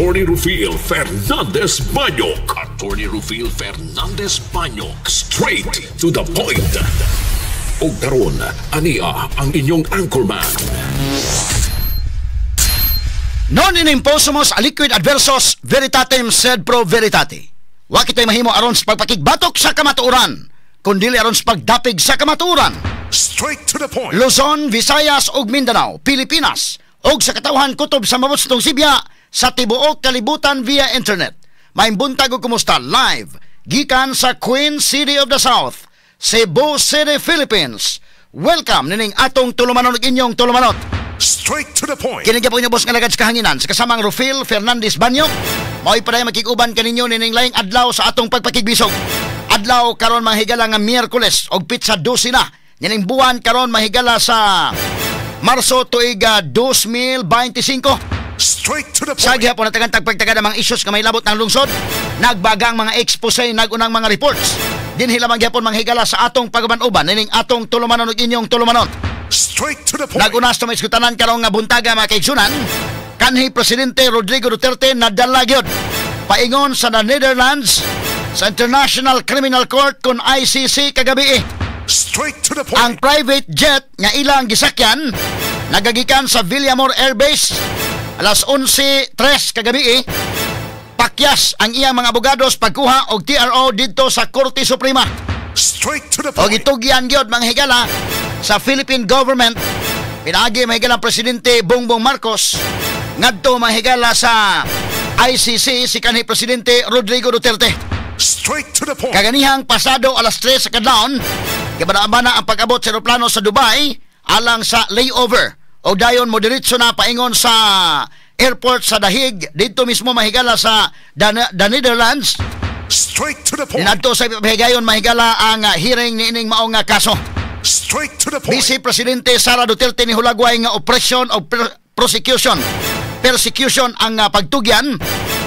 Attorney Rufil Fernandez Banyok. Attorney Rufil Fernandez Banyok. Straight to the point. Og karon, ania ang inyong anchorman. Non in imposumus aliquid adversus veritatem sed pro veritate. Wa kitay mahimo aron sa pagpakigbatok sa kamatuoran, kundi aron sa pagdapig sa kamatuoran. Straight to the point. Luzon, Visayas ug Mindanao, Pilipinas ug sa katawhan kutob sa mabusong Sibya sa tibuok kalibutan via internet. Maayong buntag ug kumusta live gikan sa Queen City of the South, Cebu City, Philippines. Welcome nining atong tulumanon ug inyong tulumanon. Straight to the point. Kini gyapon inyong boss nga lagad sa kahanginan sa kasamang Rufil Fernandez Banyo. Mao'y paday makig-uban kaninyo nining laing adlaw sa atong pagpakigbisog. Adlaw karon, mga higala, nga Miyerkules og petsa 12 na nining buwan karon, mahigala, sa Marso tuig 2025. Straight to the Sa point. gihapon natagan tagpagtaga ng mga issues nga may labot ng lungsod, nagbagang mga expose, nagunang mga reports. Dinhi lamang gihapon, mga higala, sa atong pag-uban-uban nining atong tulumanon ug inyong tulumanon. Straight to the point. Nagunas to may iskutanan karong nga buntaga, mga kaigsunan, kanhi Presidente Rodrigo Duterte nadala gyud paingon sa the Netherlands sa International Criminal Court kon ICC kagabi. Straight to the point. Ang private jet nga ilang gisakyan nagagikan sa Villamor Air Base alas 11:03 kagabi. Pakyas ang iyang mga abogados pagkuha og TRO didto sa Korte Suprema. Straight to the O point. gitugyan gyud, mga higala, sa Philippine government pinaagi, mga higala, Presidente Bongbong Marcos ngadto, mga higala, sa ICC si kanhi Presidente Rodrigo Duterte. Straight to the point. Kaganihang pasado alas 3 sa kadlawon, gibana ang pag-abot sa eroplano sa Dubai alang sa layover. O dayon mo diretso na paingon sa airport sa Dahig didto mismo, mahigala, sa the Netherlands. Straight to the point. Dinadto sa higayon, mahigala, ang hearing niining maong kaso. Straight to the point. Vice Presidente Sara Duterte ni hulagway nga oppression o prosecution persecution ang pagtugyan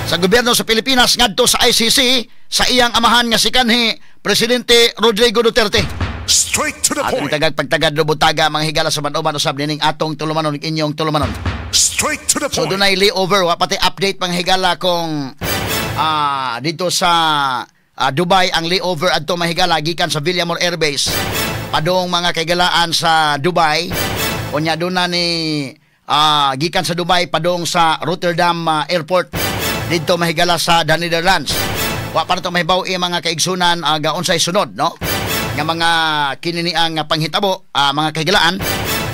sa gobyerno sa Pilipinas ngadto sa ICC sa iyang amahan nga si kanhi Presidente Rodrigo Duterte. Straight to the Atong point. tagag pagtagad lubutaga, mga higala, sa man usab nining atong tulumanon, inyong tulumanon. Straight to the So point. dunay layover, wa pati update, mga higala, kung dito sa Dubai ang layover adto, mahigala, gikan sa Villamor Air Base padung, mga kaigalaan, sa Dubai. Unya doon na ni gikan sa Dubai padung sa Rotterdam Airport didto, mahigala, sa the Netherlands. Wa pa na to mahibaw mga kaigsunan gaunsay sunod, no, nga mga kininiang nga panghitabo, mga kahigalaan,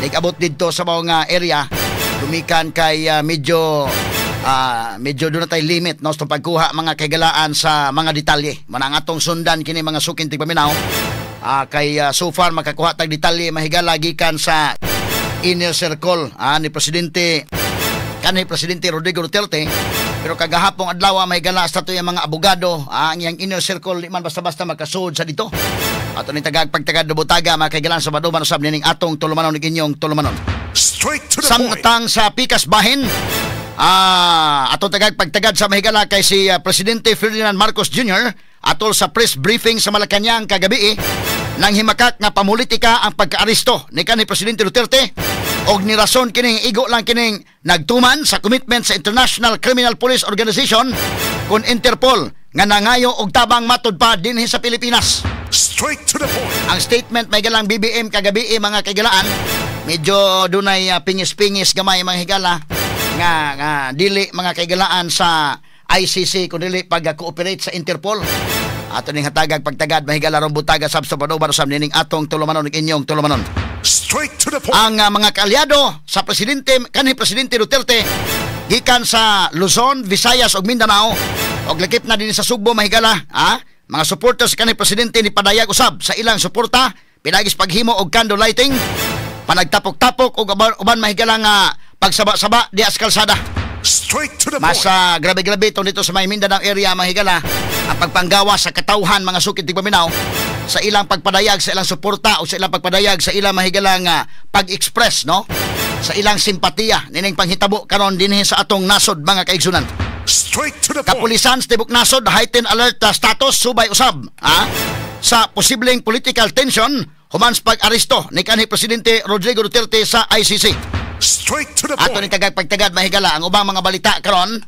nag-abot didto sa mga area gumikan kay medyo doon na tayo limit, no, sa pagkuha, mga kahigalaan, sa mga detalye. Manang atong sundan kini, mga suking tigpaminaw, kay so far makakuha tag detalye, mahigala, gikan sa inner circle ni Presidente kanhi Presidente Rodrigo Duterte, pero kagahapong adlaw, mahigala, sa ato yung mga abogado, ang iyang inner circle di man basta-basta makasud sa dito. Ato ni tagag pagtagad lubutaga, mga kaigalan, sa baduman usab nining atong tulumanon ug inyong tulumanon. Straight to the point. Samtang sa pikas bahin, ato tagag pagtagad sa mahigala kay si Presidente Ferdinand Marcos Jr. atol sa press briefing sa Malacañang kagabi, nang himakak nga pamulitika ang pagkaaresto ni kanhi Presidente Duterte og nirason kining igo lang kining nagtuman sa commitment sa International Criminal Police Organization kon Interpol nga nangayo og tabang matud pa dinhi sa Pilipinas. Straight to the point. Ang statement may galang BBM kagabi, mga kaigalaan, medyo dunay pingis-pingis gamay, mga higala, nga dili, mga kaigalaan, sa ICC kun dili pag-cooperate sa Interpol. Ato ning hatagag pagtagad, mahigala, rong butaga sab sa panuban usab nining atong tulumanon ug inyong tulumanon. Straight to the point. Ang mga kaalyado sa presidente kanhi Presidente Duterte gikan sa Luzon, Visayas ug Mindanao og lakip na din sa Sugbo, mahigala, mga supporters kanhi presidente ni padayag usab sa ilang suporta pinagis paghimo og candle lighting, panagtapok-tapok og uban, mahigala, nga pagsaba-saba di sa kalsada. Straight to the Mas point. Grabe-grabe ito dito sa may Mindanao area, mahigala, ang pagpanggawa sa katawhan, mga sukit tigpaminaw, sa ilang pagpadayag sa ilang suporta o sa ilang pagpadayag sa ilang, mahigala, nga pag-express, no, sa ilang simpatiya nining panghitabo karon dinhi sa atong nasod, mga kaigsunan. Straight to the point. Kapulisan sa tibok nasod heightened alert status subay usab sa posibleng political tension human sa pag-aresto ni kanhi Presidente Rodrigo Duterte sa ICC. Straight to the Ato point. ni tagag pagtagad, mahigala, ang ubang mga balita karon.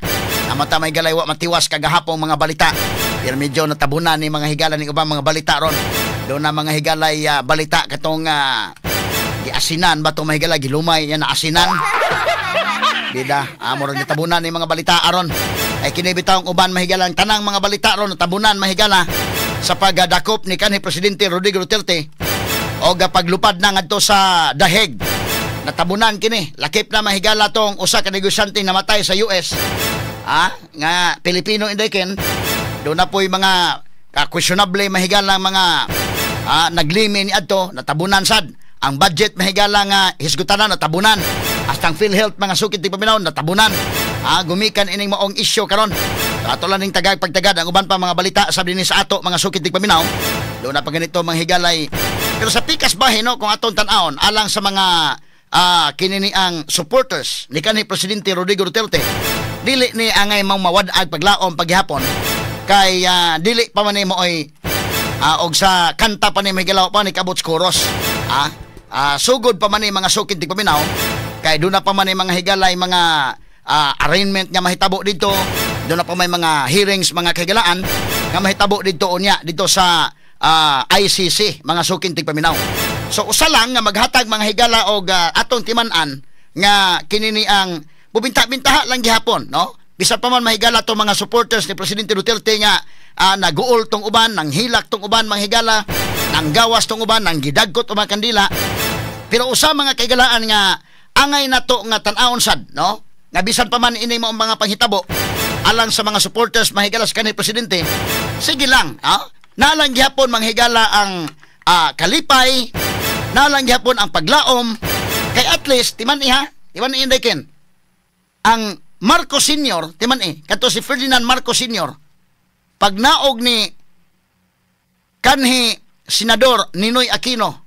Namata may galay wa matiwas kagahapong mga balita. Pero medyo natabunan ni mga higala ni ubang mga balita ron. Doon na mga higalay balita katong giasinan ba tong mga higala, gilumay yan na asinan. Bida, murag natabunan ni mga balita aron. Ay kini bitawng uban mahigala ang tanang mga balita ron natabunan mahigala sa pagdakop ni kanhi Presidente Rodrigo Duterte o paglupad na ngadto sa Daheg. Natabunan kini, lakip na mahigala tong usa ka negosyante namatay sa US. Nga Pilipino inday ken. Doon na po'y mga questionable mahigala mga naglimi ni adto, natabunan sad. Ang budget mahigala nga hisgutanan natabunan. Hasta ang PhilHealth mga sukit di paminaw natabunan. Gumikan ining maong isyu karon. Ato lang ning tagag pagtagad ang uban pa mga balita sa dinhi sa ato mga sukit di paminaw. Doon na pa ganito mga higalay. Pero sa pikas bahin no, kung atong tan-awon alang sa mga kinini ang supporters ni kanhi Presidente Rodrigo Duterte, dili ni angay mang mawad-ag paglaom paghapon kay dili pa man ni mooy og sa kanta pa ni mahigalaw pa ni kabot chorus. Sugod pa man ni mga sukid di paminaw kay doon na pa man ni mga higalay mga arraignment nga mahitabo dito, doon na pa may mga hearings mga kahigalaan nga mahitabo dito unya dito sa ICC mga sukin tigpaminaw. So usa lang nga maghatag mga higala og atong timan-an nga kinini ang bubinta-bintaha lang gihapon, no? Bisan pa man mahigala tong mga supporters ni Presidente Duterte nga naguol tong uban, nang hilak tong uban mga higala, nang gawas tong uban, nang gidagkot uban kandila. Pero usa mga kahigalaan nga angay nato nga tan-awon sad, no? Nga bisan pa man ini mao mga panghitabo alang sa mga supporters mahigala sa kanhi presidente, sige lang, ha? Nalang gihapon manghigala ang kalipay, nalang gihapon ang paglaom, kay at least timan iha, timan inday ken. Ang Marcos Senior, timan kato si Ferdinand Marcos Senior, pag naog ni kanhi Senador Ninoy Aquino,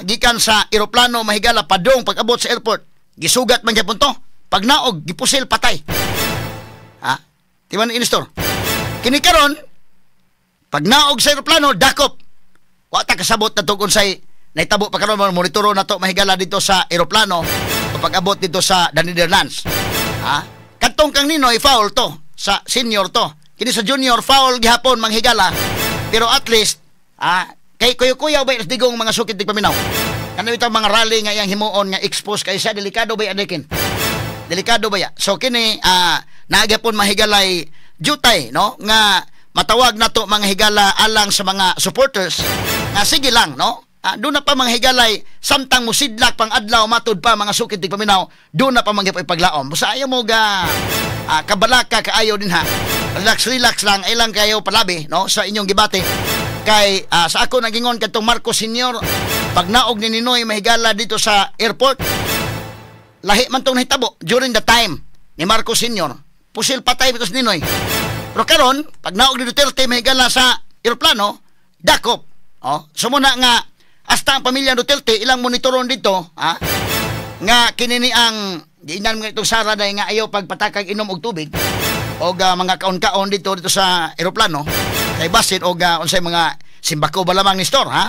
gikan sa eroplano mahigala padong pag-abot sa airport, gisugat man gyapon to. Pag naog, gipusil patay. Timan ni Nestor. Kini karon pag naog sa eroplano, dakop. Wa ta kasabot na tug unsay nahitabo pa karon, monitoro na to mahigala dito sa eroplano pag-abot dito sa the Netherlands. Kadtong kang Ninoy foul to sa senior to. Kini sa junior foul gihapon manghigala. Pero at least kay kuyo-kuyaw ba digong mga sukit di paminaw. Kano itong mga rally nga iyang himuon nga expose kay siya, delikado ba adikin? Delikado ba ya? So kini naagapon mahigalay jutay, no, nga matawag nato mga higala alang sa mga supporters nga sige lang, no? Doon na pa mga higalay samtang musidlak pang adlaw matud pa mga sukit di paminaw, doon na pa mga ipaglaom. Basta ayaw mo ga kabalaka kaayo din ha. Relax relax lang ilang kayo palabi, no, sa inyong gibati. Kay sa ako nagingon kadtong Marcos Senior pag naog ni Ninoy mahigala dito sa airport, lahi man tong nahitabo during the time ni Marcos Senior, pusil patay because Ninoy. Pero karon pag naog ni Duterte mahigala sa eroplano, dakop. Oh, sumuna nga hasta ang pamilya Duterte ilang monitoron dito, nga kinini ang giinan mga itong Sara dahil nga ayaw pagpatakag inom og tubig og mga kaon-kaon dito dito sa eroplano kay basin og unsay mga simbako ba lamang ni store, ha?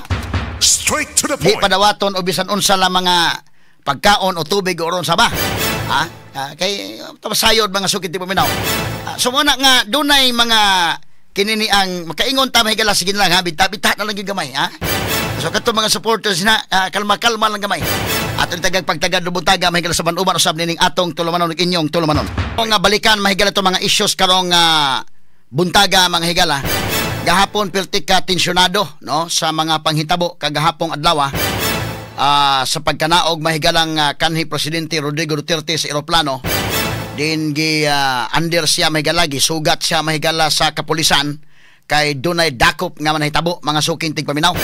Straight to the Di point. Padawaton o bisan unsa lang mga pagkaon o tubig o ron sa ba. Ha? Kay sayod mga sukit di paminaw. So muna nga dunay mga kinini ang makaingon ta mahigala, sige lang ha, bita-bita na lang yung gamay, ha? So kadto mga supporters na kalma-kalma lang gamay. Atong tagag pagtagad lubuntaga mahigala sa banuban usab nining atong tulumanon ug inyong tulumanon. Nga balikan mahigala to mga issues karong buntaga mga higala. Gahapon perti ka tensyonado, no, sa mga panghitabo kagahapong adlaw sa pagkanaog mahigalang kanhi Presidente Rodrigo Duterte sa eroplano. Din gi under siya mahigala, gisugat siya mahigala sa kapulisan kay dunay dakop nga manahitabo mga suking tigpaminaw.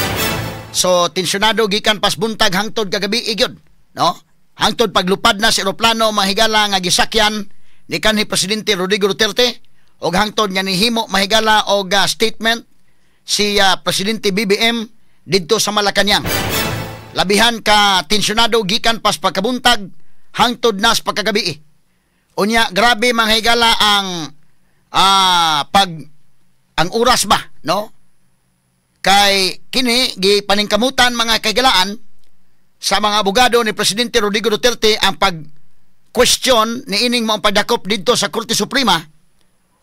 So tensyonado gikan pas buntag hangtod kagabi gyud, no? Hangtod paglupad na sa eroplano mahigala nga gisakyan ni kanhi Presidente Rodrigo Duterte og hangtod nga nihimo mahigala og statement si Presidente BBM didto sa Malacañang. Labihan ka tensyonado gikan pas pagkabuntag hangtod nas pagkagabi. Unya grabe mga higala ang pag ang oras ba, no? Kay kini gipaningkamutan mga kaigalaan sa mga abogado ni Presidente Rodrigo Duterte ang pag question ni ining maong pagdakop didto sa Korte Suprema.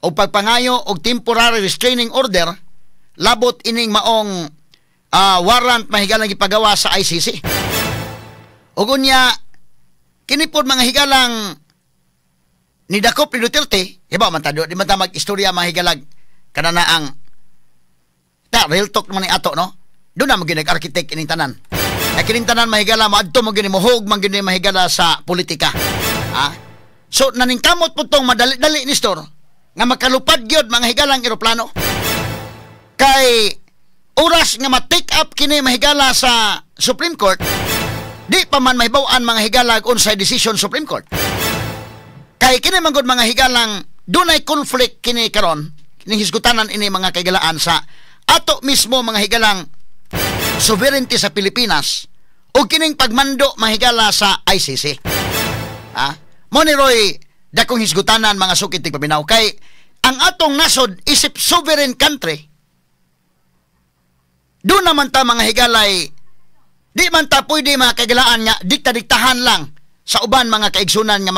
o pagpangayo og temporary restraining order labot ining maong warrant, mahigalang, gipagawa sa ICC. Ug unya kini pod, mga higalang, nidakop ni Duterte, iba man ta, di man ta mag-istorya, mga higalag, kana ang ta real talk man ni ato, no? Doon na mo nag-architect ining tanan. Ay kining tanan, mahigala, moadto mo gini, mohog man gini, mahigala, sa politika. Ha? So naningkamot po tong madali-dali ni store nga makalupad gyud, mga higalang, eroplano. Kay oras nga ma-take up kini, mahigala, sa Supreme Court, di pa man mahibaw-an, mga higala, unsay decision Supreme Court. Kay kini man gud, mga higalang, dunay conflict kini karon, kining hisgutanan ini, mga kaigalaan, sa ato mismo, mga higalang, sovereignty sa Pilipinas o kining pagmando, mahigala, sa ICC. Ha? Mo ni roy dakong hisgutanan, mga sukit tigpaminaw, kay ang atong nasod isip sovereign country, doon naman ta, mga higalay, di man ta pwede, mga kaigalaan, nga dikta-diktahan lang sa uban mga kaigsunan nga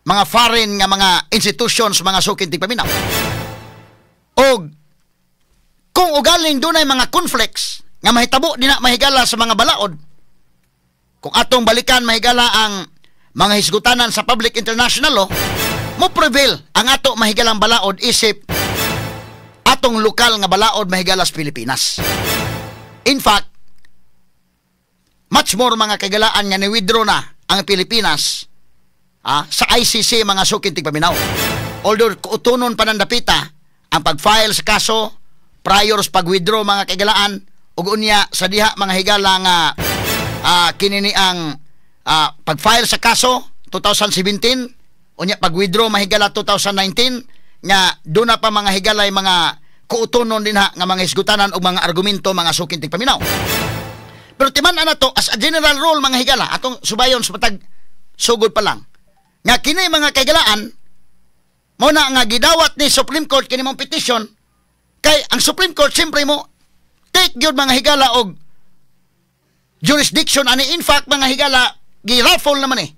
mga foreign nga mga institutions, mga sukin tigpaminaw. Og kung ugaling dunay mga conflicts nga mahitabo dinha, mahigala, sa mga balaod, kung atong balikan, mahigala, ang mga hisgutanan sa public international law, mo prevail ang ato mahigalang balaod isip atong lokal nga balaod, mahigala, sa Pilipinas. In fact, much more, mga kagalaan, nga ni-withdraw na ang Pilipinas sa ICC, mga sukin tigpaminaw. Although utunon pa ng dapita ang pag-file sa kaso prior sa pag-withdraw, mga kagalaan, ug unya sa diha, mga higala, nga kini ni ang pag-file sa kaso 2017, unya pag-withdraw, mahigala, 2019, nga doon na pa, mga higalay, mga kuutonon dinha nga mga hisgutanan og mga argumento, mga sukin tigpaminaw. Pero timan na to as a general rule, mga higala, atong subayon sa matag sugod pa lang nga kini, mga kaigalaan, mo na nga gidawat ni Supreme Court kini mong petition, kay ang Supreme Court siyempre mo take gyud, mga higala, og jurisdiction ani. In fact, mga higala, gi-raffle naman eh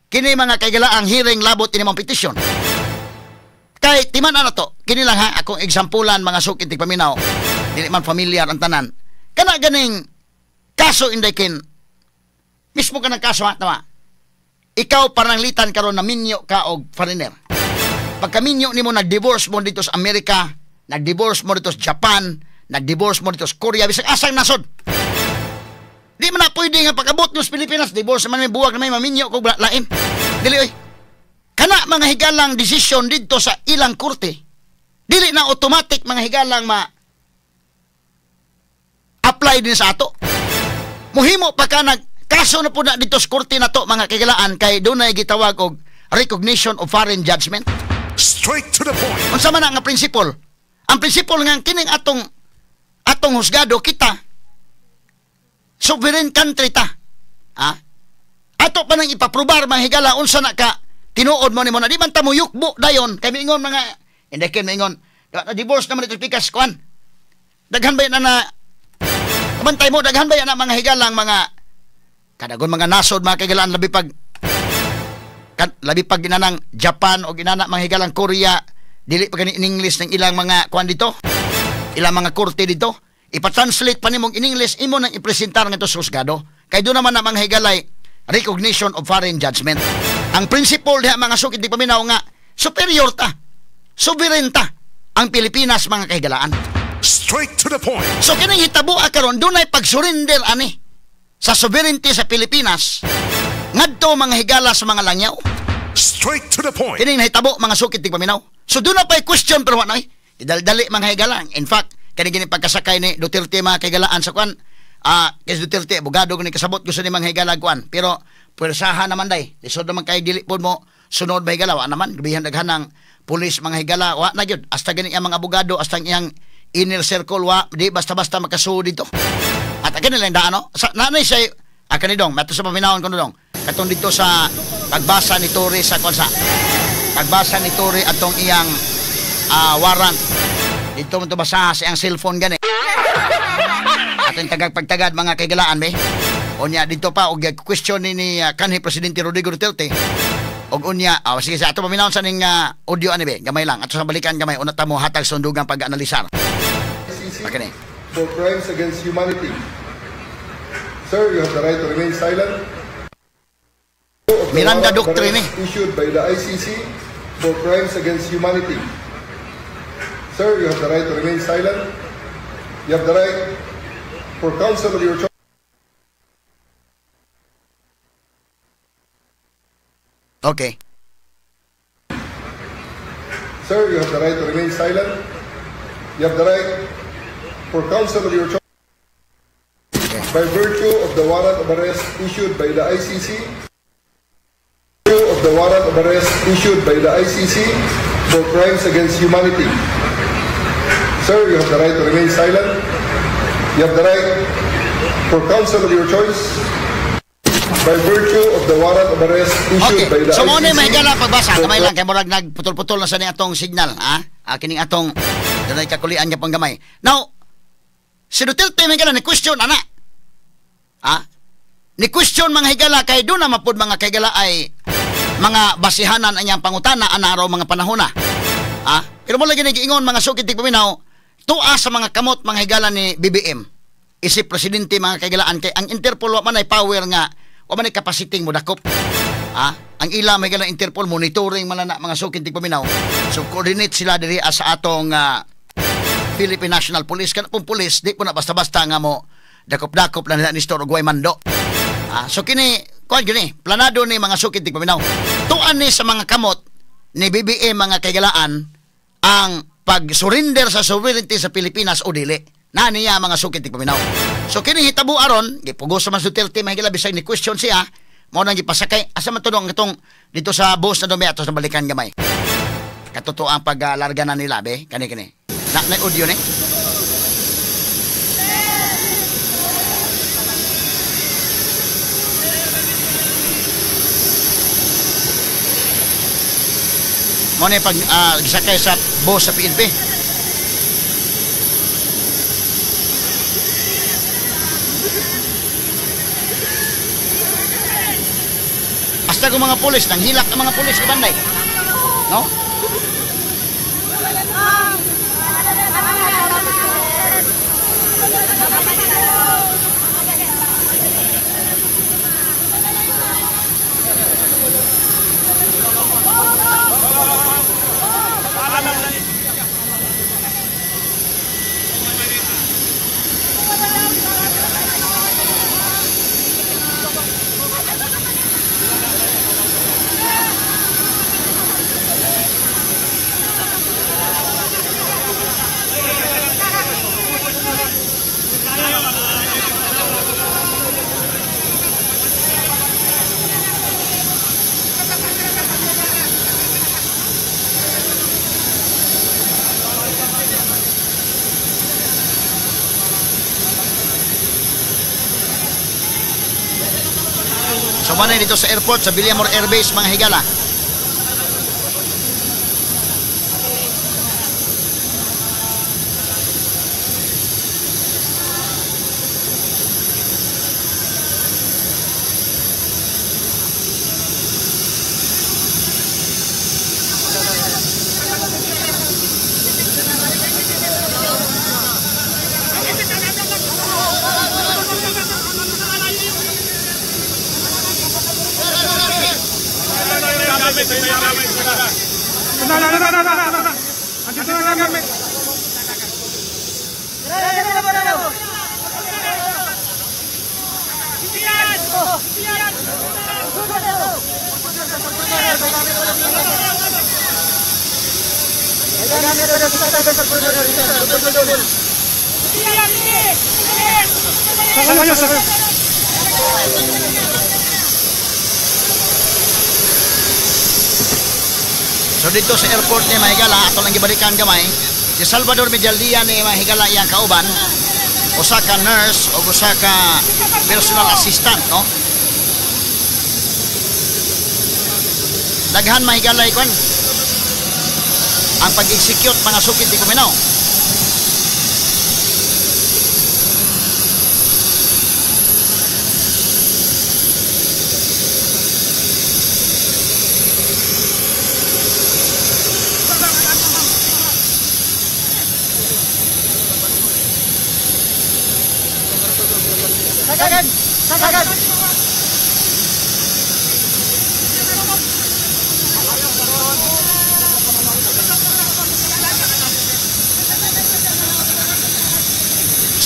kini, mga kaigala, ang hearing labot ini mong petition. Kay timan ano to, kini lang ha akong exampulan, mga sukit paminaw, dili man familiar ang tanan. Kana ganing kaso, inday kin mismo ka ng kaso ha, tama, ikaw pananglitan karon na minyo ka og foreigner. Pagka minyo nimo, nag-divorce mo dito sa Amerika, nag-divorce mo dito sa Japan, nag-divorce mo dito sa Korea, bisag asang nasod, di man na pwede nga pag-abot mo sa Pilipinas, divorce naman, may buwag na may maminyo kog lain. Dili oy. Kana, mga higalang, desisyon didto sa ilang korte, dili na automatic, mga higalang, ma apply din sa ato. Muhimo pa ka nag kaso na po na dito sa korte na to, mga kaigalaan, kay dunay gitawag og recognition of foreign judgment. Straight to the point. Unsa man ang principle? Ang principle nga kining atong husgado, kita sovereign country ta. Ha? Ato pa nang ipaprobar, mga higala, unsa na ka tinuod mo nimo na di man ta mo yukbo dayon kay miingon mga hindi kin miingon na divorce naman ito pikas kuan. Daghan ba na na bantay mo, daghan ba na mga higalang mga kadagon mga nasod, mga kaigalaan, labi pag ginanang Japan o ginana, mga higalang, Korea, dili pa gani in English ng ilang mga kuan dito, ilang mga korte dito, ipatranslate pa nimong in English, imo nang ipresentar ngadto sa husgado, kay doon naman na, mga higalay, recognition of foreign judgment. Ang principle diha, mga sukit di paminaw, nga superior ta, sovereign ta ang Pilipinas, mga kahigalaan. Straight to the point. So kining hitabo karon, dunay pag-surrender ani sa sovereignty sa Pilipinas ngadto, mga higala, sa mga langyaw. Straight to the point. Kining nahitabo, mga sukit tigpaminaw. So doon na pa'y question, pero wa na eh. Dali mga higala. In fact, kani gini pagkasakay ni Duterte, mga kahigalaan, sa kwan, kay Duterte abogado ni, kasabot gusto ni mga higala kuan. Pero puwersahan naman day. Lisod naman kay dili pod mo sunod, mga higala, wa naman grabihan daghan ng pulis, mga higala, wa na gyud. Hasta gani ang mga abogado, hasta ang iyang inner circle, wa di basta-basta makasuod dito. At akin nila daan, no? Sa, nanay siya, akin ni dong, mato sa paminawon ko dong. Katong dito sa pagbasa ni Torre sa konsa. Pagbasa ni Torre atong iyang warrant. Dito mo to basa sa iyang cellphone gani. Atong tagag pagtagad, mga kaigalaan be. Unya dito pa og question ni kanhi presidente Rodrigo Duterte. Og unya, oh, sige sa ato paminawon sa ning audio ani be, gamay lang. Ato sa balikan gamay una ta mo hatag sundugang pag-analisar. Okay. For crimes against humanity. Sir, you have the right to remain silent. Of the Miranda warrant of doctrine arrest issued by the ICC for crimes against humanity. Sir, you have the right to remain silent. You have the right for counsel of your choice. Okay. Sir, you have the right to remain silent. You have the right for counsel of your choice. Okay. By virtue of the warrant of arrest issued by the ICC, of the warrant of arrest issued by the ICC for crimes against humanity. Sir, you have the right to remain silent. You have the right for counsel of your choice. By virtue of the warrant of arrest issued by Okay. the So mo ICC. ni mahigala pagbasa gamay lang kay murag nagputol-putol na sa ni atong signal, ha? Kining atong dunay kakulian nga panggamay. Now, si Duterte mahigala ni question ana. Ha? Ni question mga higala kay doon na mapud mga kaigala ay mga basihanan ang iyang pangutana ana raw mga panahona. Ha? Pero mo lagi nagiingon mga sukit tigpaminaw tuwa sa mga kamot mga higala ni BBM. Isip presidente mga kaigalaan kay ang Interpol wa man ay power nga wa man ay capacity mo dakop. Ha? Ang ila may higala Interpol monitoring man na mga sukit tigpaminaw. So coordinate sila diri sa atong Philippine National Police. Kana pong police di po na basta-basta nga mo dakop-dakop na nila ni Store Uguay Mando. So kini kuan gini planado ni mga sukit tigpaminaw. Tuan ni sa mga kamot ni BBM mga kaigalaan ang pag-surrender sa sovereignty sa Pilipinas o dili. Na niya mga sukit tigpaminaw. So kini hitabo aron gipugos sa mas Duterte mahigala bisag ni question siya mao nang gipasakay asa man tudong itong dito sa bus na dumi ato sa balikan gamay. Katotoo ang paglarga na nila be kani kini. Na na audio ni. Mo ni pag gisakay sa bus sa PNP. Hasta kung mga pulis, nanghilak ang mga pulis kabanday. No? So manay dito sa airport sa Villamor Air Base mga higala. So dito sa airport ni Mahigala, ato lang gibalikan gamay, si Salvador Medialdea ni Mahigala iyang kauban, usa ka nurse o usa ka personal assistant, no? Daghan Mahigala ikon ang pag-execute mga sukit di kuminaw.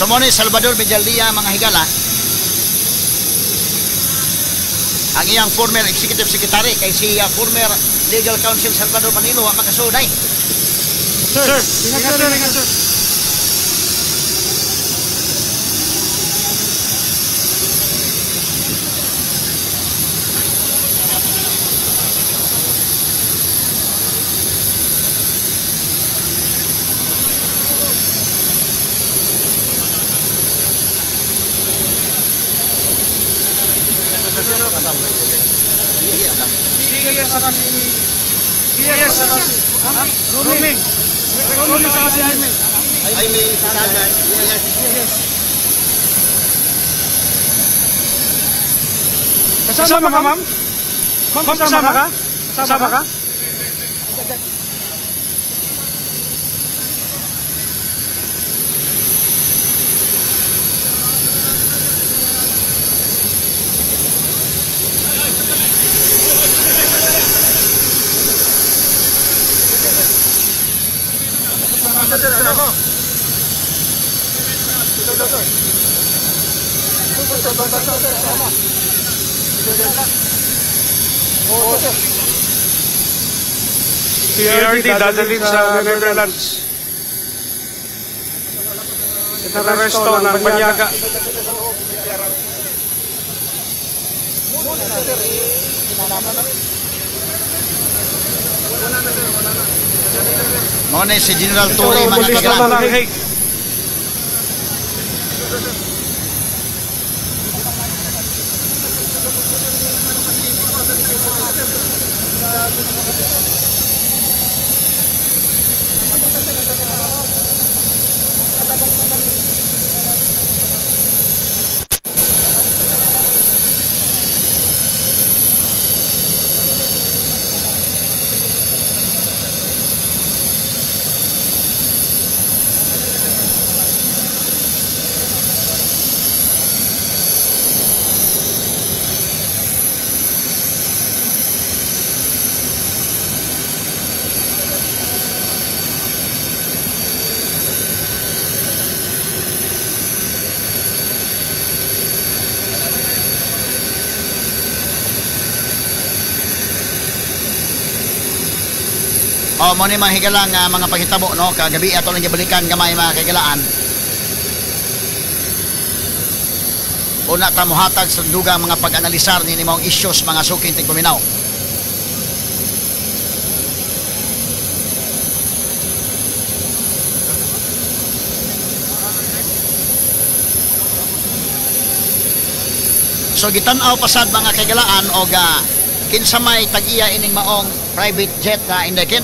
So mo ni Salvador Medialdea, mga higala, ang iyang former executive secretary kay si former legal counsel Salvador Panelo wa makasunay. Sir, ingat sir, ingat sir. Roaming. Roaming sa kasi Jaime. Jaime Sagan. Yes. Kasama ka, ma'am? Ma'am, kasama ka? Kasama ka? PRD dadalhin sa Netherlands. Inaresto ng Banyaga. Mo ni si General Torre, mga kagalan. Oh, mo ni mga higalang mga paghitabo, no, kagabi ato lang gibalikan gamay, mga kahigalaan. Una ta mohatag sa dugang mga pag-analisar ni maong issues, mga suking tigpaminaw. So gitan-aw pasad, mga kahigalaan, og kinsa may tag-iya ining maong private jet na indekin.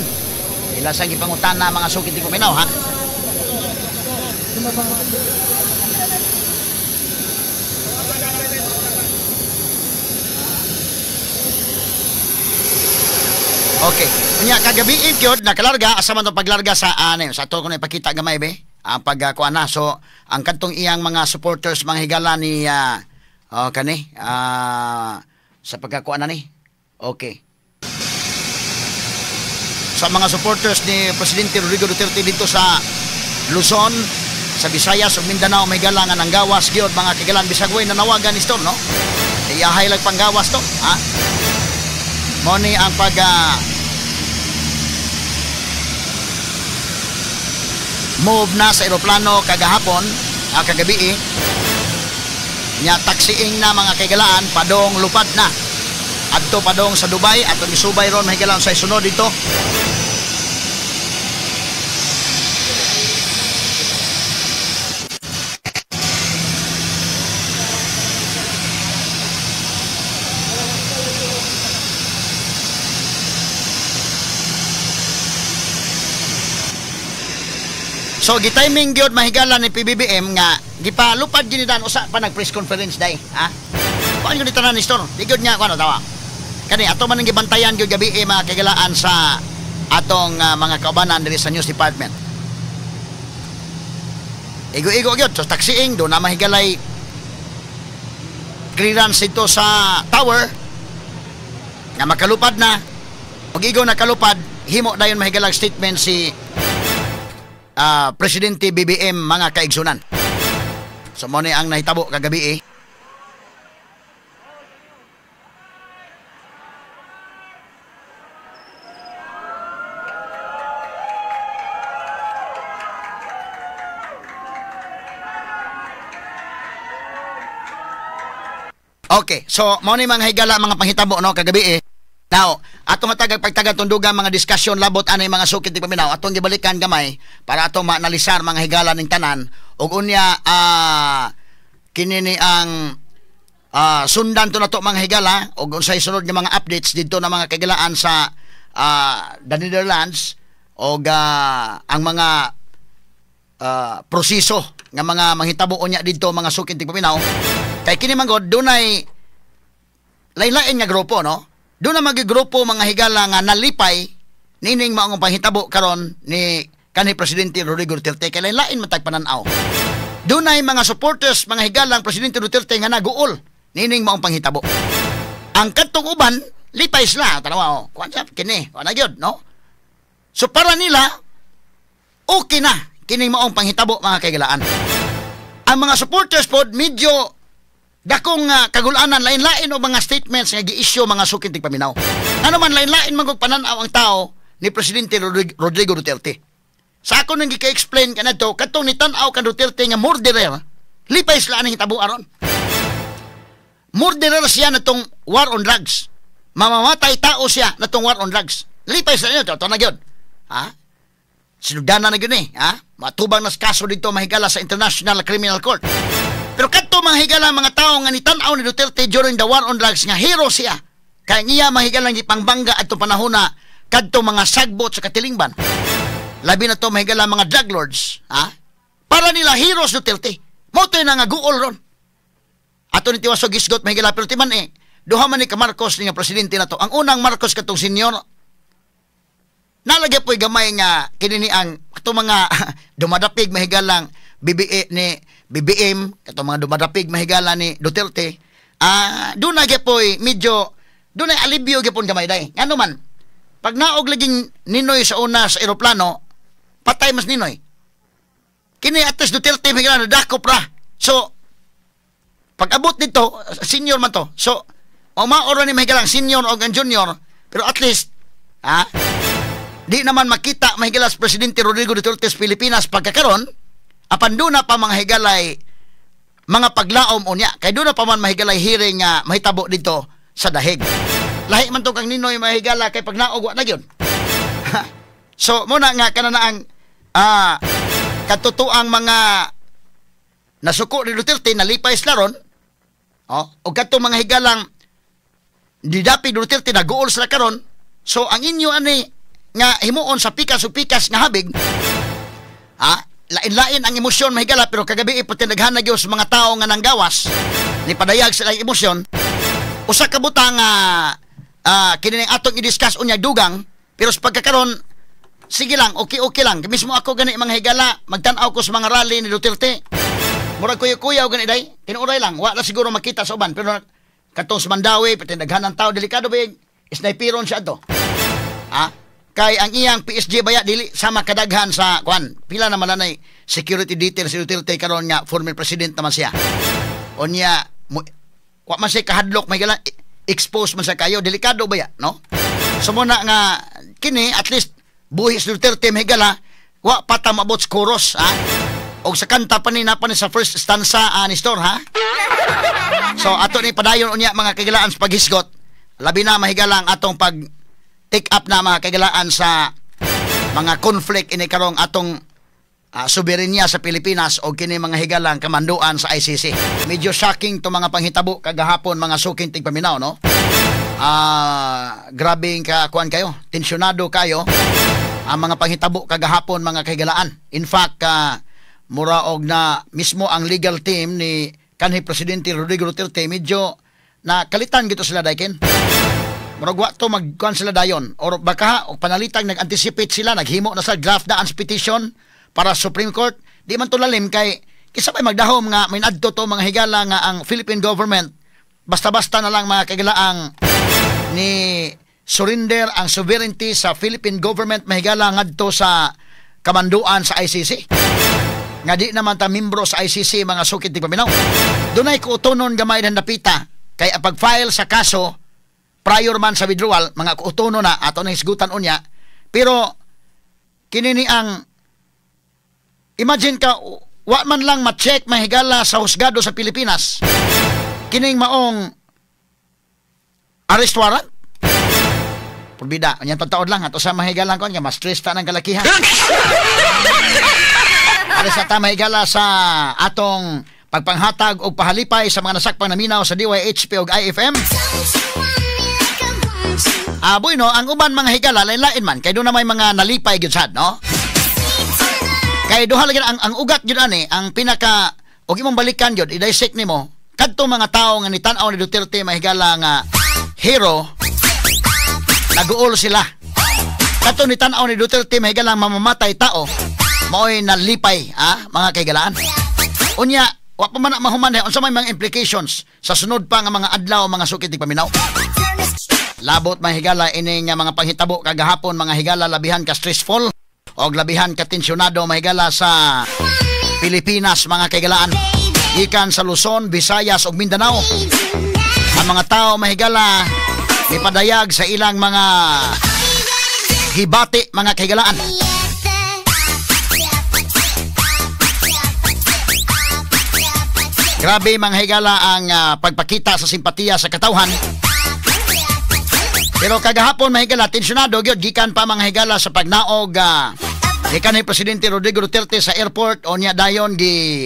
Ila sang gipangutana, mga suki tigpaminaw, ha. Okay. Unya kagabi gyud nakalarga, asa man tong paglarga sa ano, sa ato ko na ipakita gamay be. Ang pagkuan na, so ang kadtong iyang mga supporters, mga higala ni kani sa pagkakuan na ni. Okay. Sa mga supporters ni Presidente Rodrigo Duterte dito sa Luzon, sa Visayas ug Mindanao, may galangan ang gawas gyud, mga kigalan, bisag way nanawagan ni Storm, no? Iyahay lang panggawas to, ha? Mo ni ang pag move na sa eroplano kagahapon, kagabi nya taxiing na, mga kaigalaan, padong lupad na adto padong sa Dubai atong isubay ron, mga sa isunod dito. So gitiming gyud, mahigala, ni PBBM nga gipalupad gyud ni dan usa pa nag press conference day, ha. Kuan gyud tanan ni store. Di gyud nga kuan tawa. Kani ato man ang gibantayan gyud gabi mga kaigalaan sa atong mga kaubanan diri sa news department. Igo-igo gyud so taxiing do na mahigalay clearance ito sa tower nga makalupad na. Pag igaw nakalupad, himo dayon mahigalag statement si Presidente BBM mga kaigsunan. So mo ni ang nahitabo kagabi eh. Okay, so mo ni mga higala mga panghitabo no kagabi eh. Now, atong matagag pagtagan tundugan mga diskusyon labot anay mga sukit ti paminaw atong gibalikan gamay para atong maanalisar mga higala ning tanan ug unya kini ni ang sundan to nato mga higala ug unsay sunod nga mga updates didto na mga kagilaan sa the Netherlands ug ang mga proseso nga mga manghitabo unya didto mga sukit ti paminaw. Kay kini man god dunay lain-lain nga grupo no. Doon na magigrupo mga higala nga nalipay nining maong panghitabo karon ni kanhi Presidente Rodrigo Duterte kay lain-lain man tag panan-aw. Dunay mga supporters mga higalang Presidente Duterte nga naguol nining maong panghitabo. Ang kadtong uban lipay sila tanawa oh. Kuan sa kini, wa na gyud no. So para nila okay na kining maong panghitabo mga kahigalaan. Ang mga supporters pod medyo dakong kagulanan lain-lain o mga statements nga gi-issue mga sukin tigpaminaw. Ano man lain-lain man kog panan-aw ang tao ni Presidente Rodrigo Duterte. Sa ako nang gika-explain kanadto kadtong nitan-aw kan Duterte nga murderer, lipay sila aning hitabo aron. Murderer siya natong war on drugs. Mamamatay tao siya natong war on drugs. Lipay sila niyo, to na gyud. Ha? Sinugdanan na gyud ni, ha? Matubang nas kaso dito mahigala sa International Criminal Court. Pero kadto mga higala mga tao nga nitan-aw ni Duterte during the war on drugs nga hero siya. Kaya niya mahigala gipangbangga adtong panahona kadto mga sagbot sa katilingban. Labi na to mahigala mga drug lords, ha? Para nila heroes Duterte. Mo to'y nga guol ron. Ato ni tiwaso gisgot mahigala pero timan eh duha man ni ka Marcos nga presidente na to. Ang unang Marcos katong senior nalagay po'y gamay nga kini ni ang katong mga dumadapig mahigalang BBA ni BBM katong mga dumadapig mahigala ni Duterte, doon na gyud medyo doon ay alibyo gyud gamay day. Ngano man pag naog laging Ninoy sa una sa eroplano, patay mas Ninoy. Kini ates Duterte mahigala nadakop ra. So pag abot dito senior man to. So maoro ni mahigalang senior o ang junior, pero at least di naman makita mahigala sa Presidente Rodrigo Duterte sa Pilipinas pagkakaron. Apan doon na pa mga higalay mga paglaom unya. Kay doon na pa man mahigalay hearing nga mahitabo dito sa dahig. Lahi man to kang Ninoy mahigala kay pag naog wa na gyud. So muna nga kanana ang katotoang mga nasuko ni Duterte nalipay sila ron. Oh, o kadtong mga higalang didapi Duterte naguol sila karon. So ang inyo ani nga himuon sa pikas o pikas nga habig, lain-lain ang emosyon mahigala pero kagabi ipatinaghan na gyud sa mga tao nga nanggawas ni padayag sila ang emosyon. Usa ka butang kini ning atong i-discuss unya dugang pero sa pagkakaron sige lang, okay lang. Mismo ako gani mga higala magtan-aw ko sa mga rally ni Duterte. Murag kuya-kuya gani day, tinuoray lang, wa na siguro makita sa uban pero katong sa Mandawi patinaghan ng tao delikado ba sniperon siya adto. Kay ang iyang PSG baya dili sama kadaghan sa kuan. Pila naman lanay security details si Duterte karon nga former president naman siya. Unya wa man siya kahadlok may gala expose man siya kayo delikado baya no. So muna nga kini at least buhi si Duterte may gala wa pa ta maabot sa chorus ha. Og sa kanta pa ni na pa ni sa first stanza ni store ha. So ato ni padayon unya mga kagilaan sa paghisgot. Labi na mahigala ang atong pag take up na mga kaigalaan sa mga conflict ini karong atong soberenya sa Pilipinas o kini mga higalang kamanduan sa ICC. Medyo shocking to mga panghitabo kagahapon mga suking tigpaminaw no. Grabing kakuan kayo, tensyonado kayo ang mga panghitabo kagahapon mga kahigalaan. In fact, mura og na mismo ang legal team ni kanhi Presidente Rodrigo Duterte medyo na kalitan gito sila dayken. Murag wa to magkuan sila dayon or baka og panalitang nag-anticipate sila naghimo na sa draft na ang petition para Supreme Court. Di man to lalim kay kisa pay magdahom nga may adto to mga higala nga ang Philippine government Basta-basta na lang, mga kaigalaang, ni surrender ang sovereignty sa Philippine government, mahigala, ngadto sa kamanduan sa ICC. Nga di naman ta membro sa ICC, mga sukit tigpaminaw. Dunay kuutonon gamay ng napita kay ang pag-file sa kaso prior man sa withdrawal, mga kuutonon na ato na hisgutan unya. Pero kini ni ang imagine ka, wa man lang ma-check, mahigala, sa husgado sa Pilipinas kining maong arrest warrant. Purbida, unya pagtaod lang ato sa mahigalang kon nga mas stress ta ng kalakihan. Para sa ta, mahigala, sa atong pagpanghatag og pahalipay sa mga nasakpang naminaw sa DYHP og IFM. Aboy no, ang uban, mga higala, lain-lain man kay doon na may mga nalipay gyud sad, no? Kay duha lagi ang ugat gyud ani, ang pinaka og imong balikan gyud, i-dissect nimo kadto mga tawo nga nitan-aw ni Duterte, mahigala, nga hero, naguol sila. Kadto nitan-aw ni Duterte, mahigala, mamamatay tao, maoy nalipay, mga kaigalaan. Unya, wa pa man na mahuman eh, unsa may mga implications sa sunod pa nga mga adlaw, mga sukit paminaw. Labot, mga higala, ini nga mga panghitabo kagahapon, mga higala, labihan ka stressful o labihan ka tensyonado, mahigala, sa Pilipinas, mga kaigalaan. Gikan sa Luzon, Visayas ug Mindanao. Ang mga tao, mahigala, mipadayag sa ilang mga gibati, mga kaigalaan. Grabe, mga higala, ang pagpakita sa simpatiya sa katawhan. Pero kagahapon, mahigala, tensyonado gyud gikan pa, mga higala, sa pagnaog gikan ni Presidente Rodrigo Duterte sa airport o niya dayon gi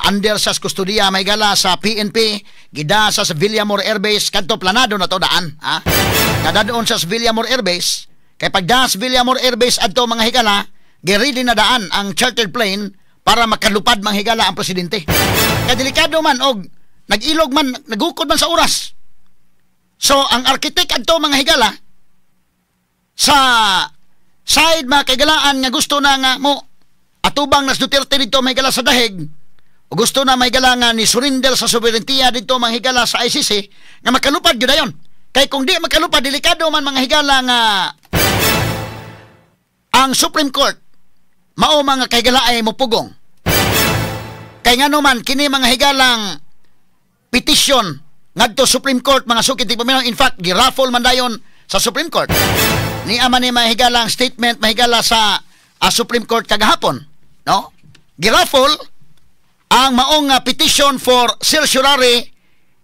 under sa kustodiya, mahigala, sa PNP, gida sa Villamor Air Base kadto planado na to daan, ha. Kadadon sa Villamor Air Base kay pagda sa Villamor Air Base adto, mga higala, gi-ready na daan ang chartered plane para makalupad, mga higala, ang presidente. Kay delikado man og nag-ilog man, nagukod man sa oras. So, ang architect adto, mga higala, sa side, mga kaigalaan, nga gusto na nga mo atubang nas Duterte dito, mga higala, sa dahig o gusto na, mga higala, nga ni surrender sa soberentiya dito, mga higala, sa ICC nga makalupad gyud ayon. Kay kung di makalupad, delikado man, mga higala, nga ang Supreme Court mao, mga kahigala, ay mupugong. Kay ngano man kini, mga higalang, petition ngadto Supreme Court, mga sukit paminaw, in fact giraffle man dayon sa Supreme Court. Ni ama ni mahigalang statement, mahigala, sa Supreme Court kagahapon, no? Giraffle ang maong petition for certiorari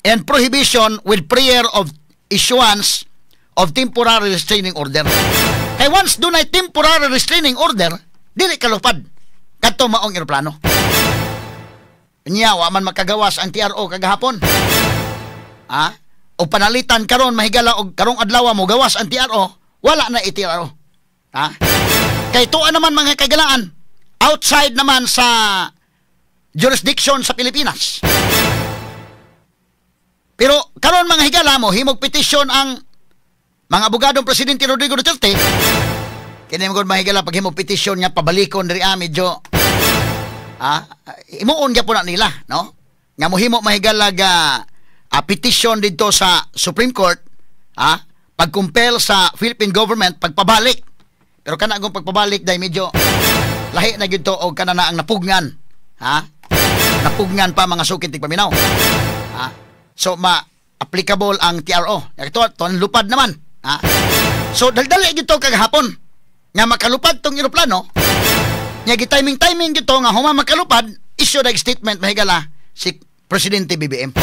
and prohibition with prayer of issuance of temporary restraining order. Kay once dunay temporary restraining order, dili kalupad kadto maong eroplano. Nya wa man makagawas ang TRO kagahapon. Ah? O panalitan karon, mahigala, og karong adlaw mo gawas ang TRO, wala na i-TRO. Ha? Kay tuwa naman, mga kagalaan, outside naman sa jurisdiction sa Pilipinas. Pero karon, mga higala, mo himog petisyon ang mga abogadong Presidente Rodrigo Duterte. Kini mo mga higala, pag himog petisyon nga pabalikon diri, medyo imuon gyapon na nila, no? Nga mohimo, mahigala, ga petition dito sa Supreme Court, pag-compel sa Philippine government pagpabalik. Pero kana kung pagpabalik dai medyo lahi na gyud to og kana na ang napugnan. Ha? Napugnan pa, mga sukit paminaw. Ha? So ma applicable ang TRO. Ito to lupad naman. Ha? So daldali gyud to kagahapon nga makalupad tong eroplano. Nya gi-timing-timing gyud to nga huma makalupad, issue the statement, mahigala, si Presidente BBM.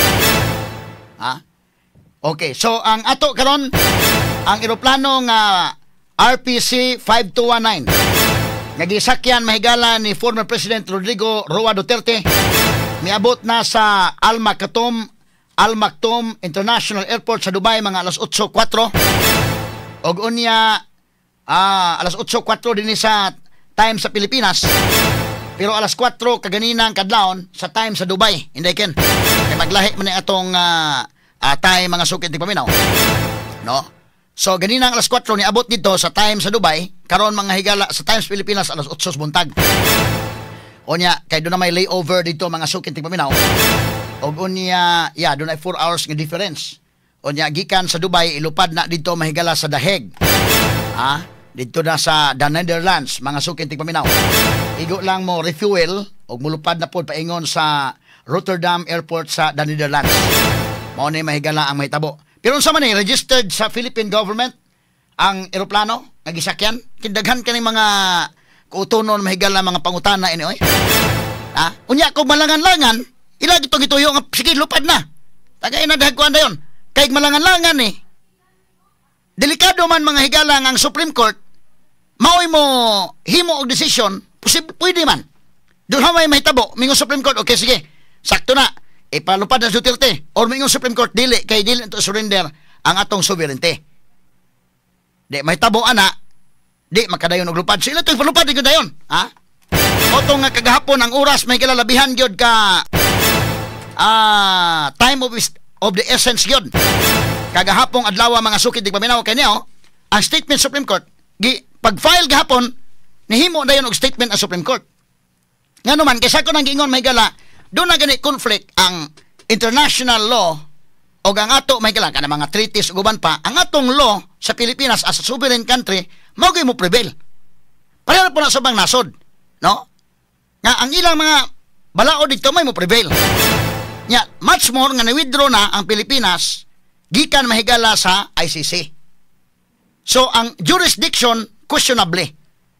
Ha? Okay, so ang ato karon ang eroplano nga RPC 5219 nga gisakyan, mahigala, ni former President Rodrigo Roa Duterte miabot na sa Al Maktoum International Airport sa Dubai mga alas 8:04 og unya alas 8:04 dinhi sa time sa Pilipinas, pero alas 4 kaganinang kadlawon sa time sa Dubai. Hindi ken kay maglahi man ni atong time, mga sukit di paminaw, no? So ganinang alas 4 ni abot dito sa time sa Dubai. Karon, mga higala, sa time sa Pilipinas alas 8 sa buntag. Onya kay doon na may layover dito, mga sukit di paminaw. Og unya, yeah, dunay 4 hours nga difference. Unya gikan sa Dubai, ilupad na dito, mahigala, sa The Hague. Ah, dito na sa the Netherlands, mga suking tigpaminaw. Igo lang mo refuel og mulupad na pod paingon sa Rotterdam Airport sa the Netherlands. Mao ni, mahigala, ang mahitabo. Pero unsa man ni, registered sa Philippine government ang eroplano nga gisakyan? Kay daghan kani mga kutonon, mahigala, mga pangutana ini oy. Ha? Unya kung malangan-langan, ila gitong gituyo nga sige, lupad na. Tagay na dagkuan dayon. Kay malangan-langan eh. Delikado man, mga higala, ang Supreme Court maoy mo himo og desisyon, posible, pwede man. Doon may mahitabo, mingon Supreme Court, "Okay, sige, sakto na, ipalupad na Duterte." Or mingon Supreme Court, "Dili, kay dili to surrender ang atong sovereignty." Di, mahitabo ana, di makadayon og lupad. Sila ito ipalupad, di ko dayon. Ha? Oto nga kagahapon ang oras may kilalabihan gyud ka time of the essence gyud. Kagahapong adlaw, mga suki tigpaminaw, kay niya oh, ang statement Supreme Court gi pag-file gahapon, nihimo dayon og statement ang Supreme Court. Ngano man kaysa ko nang giingon, may gala, do na gani conflict ang international law o ang ato, may gala, kana mga treaties ug uban pa. Ang atong law sa Pilipinas as a sovereign country mao gyud mo prevail. Pareho po na sa ubang nasod, no? Nga ang ilang mga balaod dito may mo prevail. Nya, much more nga na-withdraw na ang Pilipinas gikan, mahigala, sa ICC. So ang jurisdiction, questionable.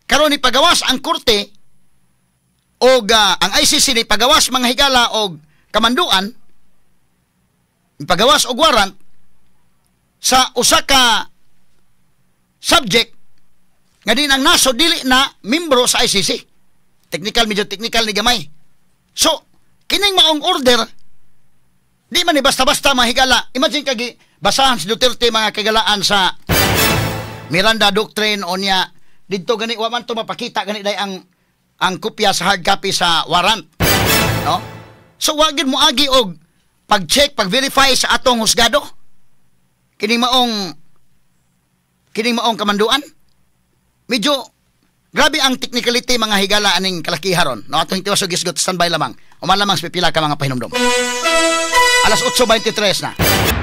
Karon ni pagawas ang korte og ang ICC ni pagawas, mga higala, og kamanduan, pagawas og warrant sa usa ka subject nga din ang nasod dili na membro sa ICC. Technical, medyo technical ni gamay. So, kining maong order, di man ni basta-basta, mahigala. Imagine kagi basahan si Duterte, mga kagalaan, sa Miranda Doctrine o niya didto gani wa man to mapakita gani day ang kopya sa hard copy sa warrant. No? So wa gyud mo agi og pag-check, pag-verify sa atong husgado. Kining maong kamanduan. Medyo grabe ang technicality, mga higala, aning kalakiharon. No, atong tiwas og gisgot, standby lamang. Uman lamang sa pipila ka mga pahinumdom. Alas 8:23 na.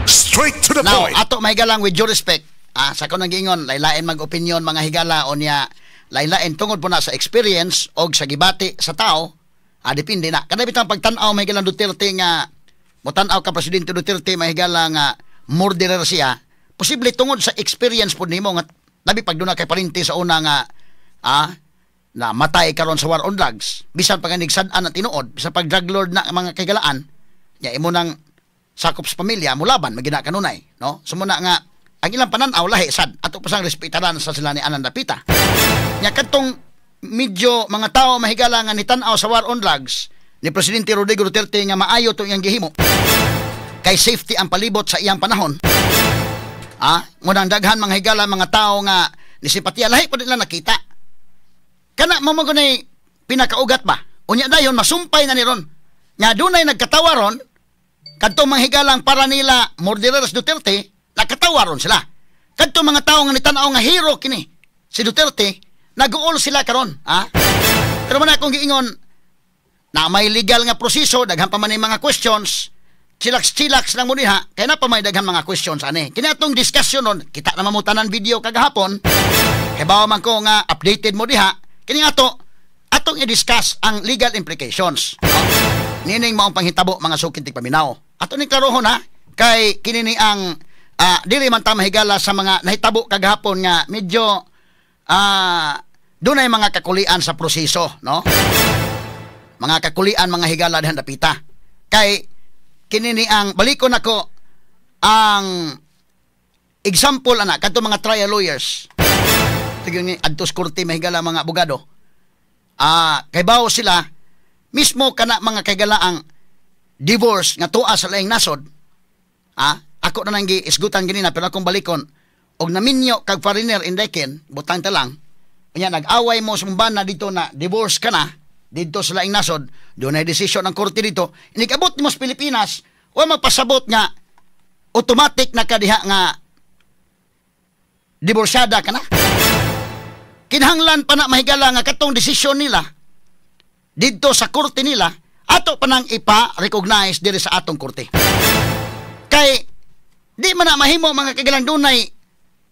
Straight to the Now, point. Ato mahigalang, with due respect, sa ko nang giingon, laylain mag-opinion, mga higala, o niya, laylain tungod po na sa experience og sa gibati sa tao, depende na. Kada bitang pagtan-aw, mahigalang, Duterte nga, motan-aw ka Presidente Duterte, mahigala, nga murderer siya, posible tungod sa experience po nimo nga labi pag duna kay parinti sa una nga na matay karon sa war on drugs, bisan pag sad-an na tinuod, bisan pag drug lord na ang mga kaigalaan nya, imo nang sakop sa pamilya mulaban magina kanunay, no? So muna nga ang ilang pananaw lahi sad, ato pa sang respetaran sa sila ni Ananda Pita nya. Kadtong medyo mga tao, mahigala, nga nitan-aw sa war on drugs ni Presidente Rodrigo Duterte nga maayo to iyang gihimo kay safety ang palibot sa iyang panahon, ngunang daghan, mga higala, mga tao nga ni simpatiya, lahi pa nila nakita kana mo mo gunay pinakaugat ba. Unya dayon masumpay na ni ron nga dunay nagkatawa ron kadto mga higalang para nila murderers Duterte, nakatawa ron sila. Kadto mga tao nga nitan-aw nga hero kini si Duterte, nag-uol sila karon, ha. Pero man akong giingon na may legal nga proseso, daghan pa man yung mga questions, chillax-chillax lang mo diha kay na pa may daghan mga questions ani. Kini atong discussion nun, kita naman mo tanan video kagahapon, kay bawa man ko nga updated mo diha. Kini ato atong i-discuss ang legal implications, no? Nining maong panghitabo, mga suking tigpaminaw, ato ning klarohon ha, kay kini ni ang dili man ta mahigala sa mga nahitabo kagahapon nga medyo dunay mga kakulian sa proseso, no? Mga kakulian, mga higala, dihan dapita. Kay kini ni ang balikon nako ang example ana kadto mga trial lawyers. Tigyon ni adto sa korte, mahigala, mga abogado. Kay bawo sila mismo kana mga kaigalaang divorce nga tuwa sa laing nasod. Ako na nang giisgutan ganina, pero akong balikon og naminyo kag foreigner in Deken, butang ta lang. Unya nag-away mo sa bana dito na divorce ka na dito sa laing nasod, doon ay desisyon ng korte dito. Inikabot nimo sa Pilipinas, wa magpasabot nga automatic na kadiha nga divorsyada ka na. Kinahanglan pa na, mahigala, nga katong desisyon nila didto sa korte nila. Ato pa nang ipa-recognize diri sa atong korte. Kay di man na mahimo, mga kagalang, dunay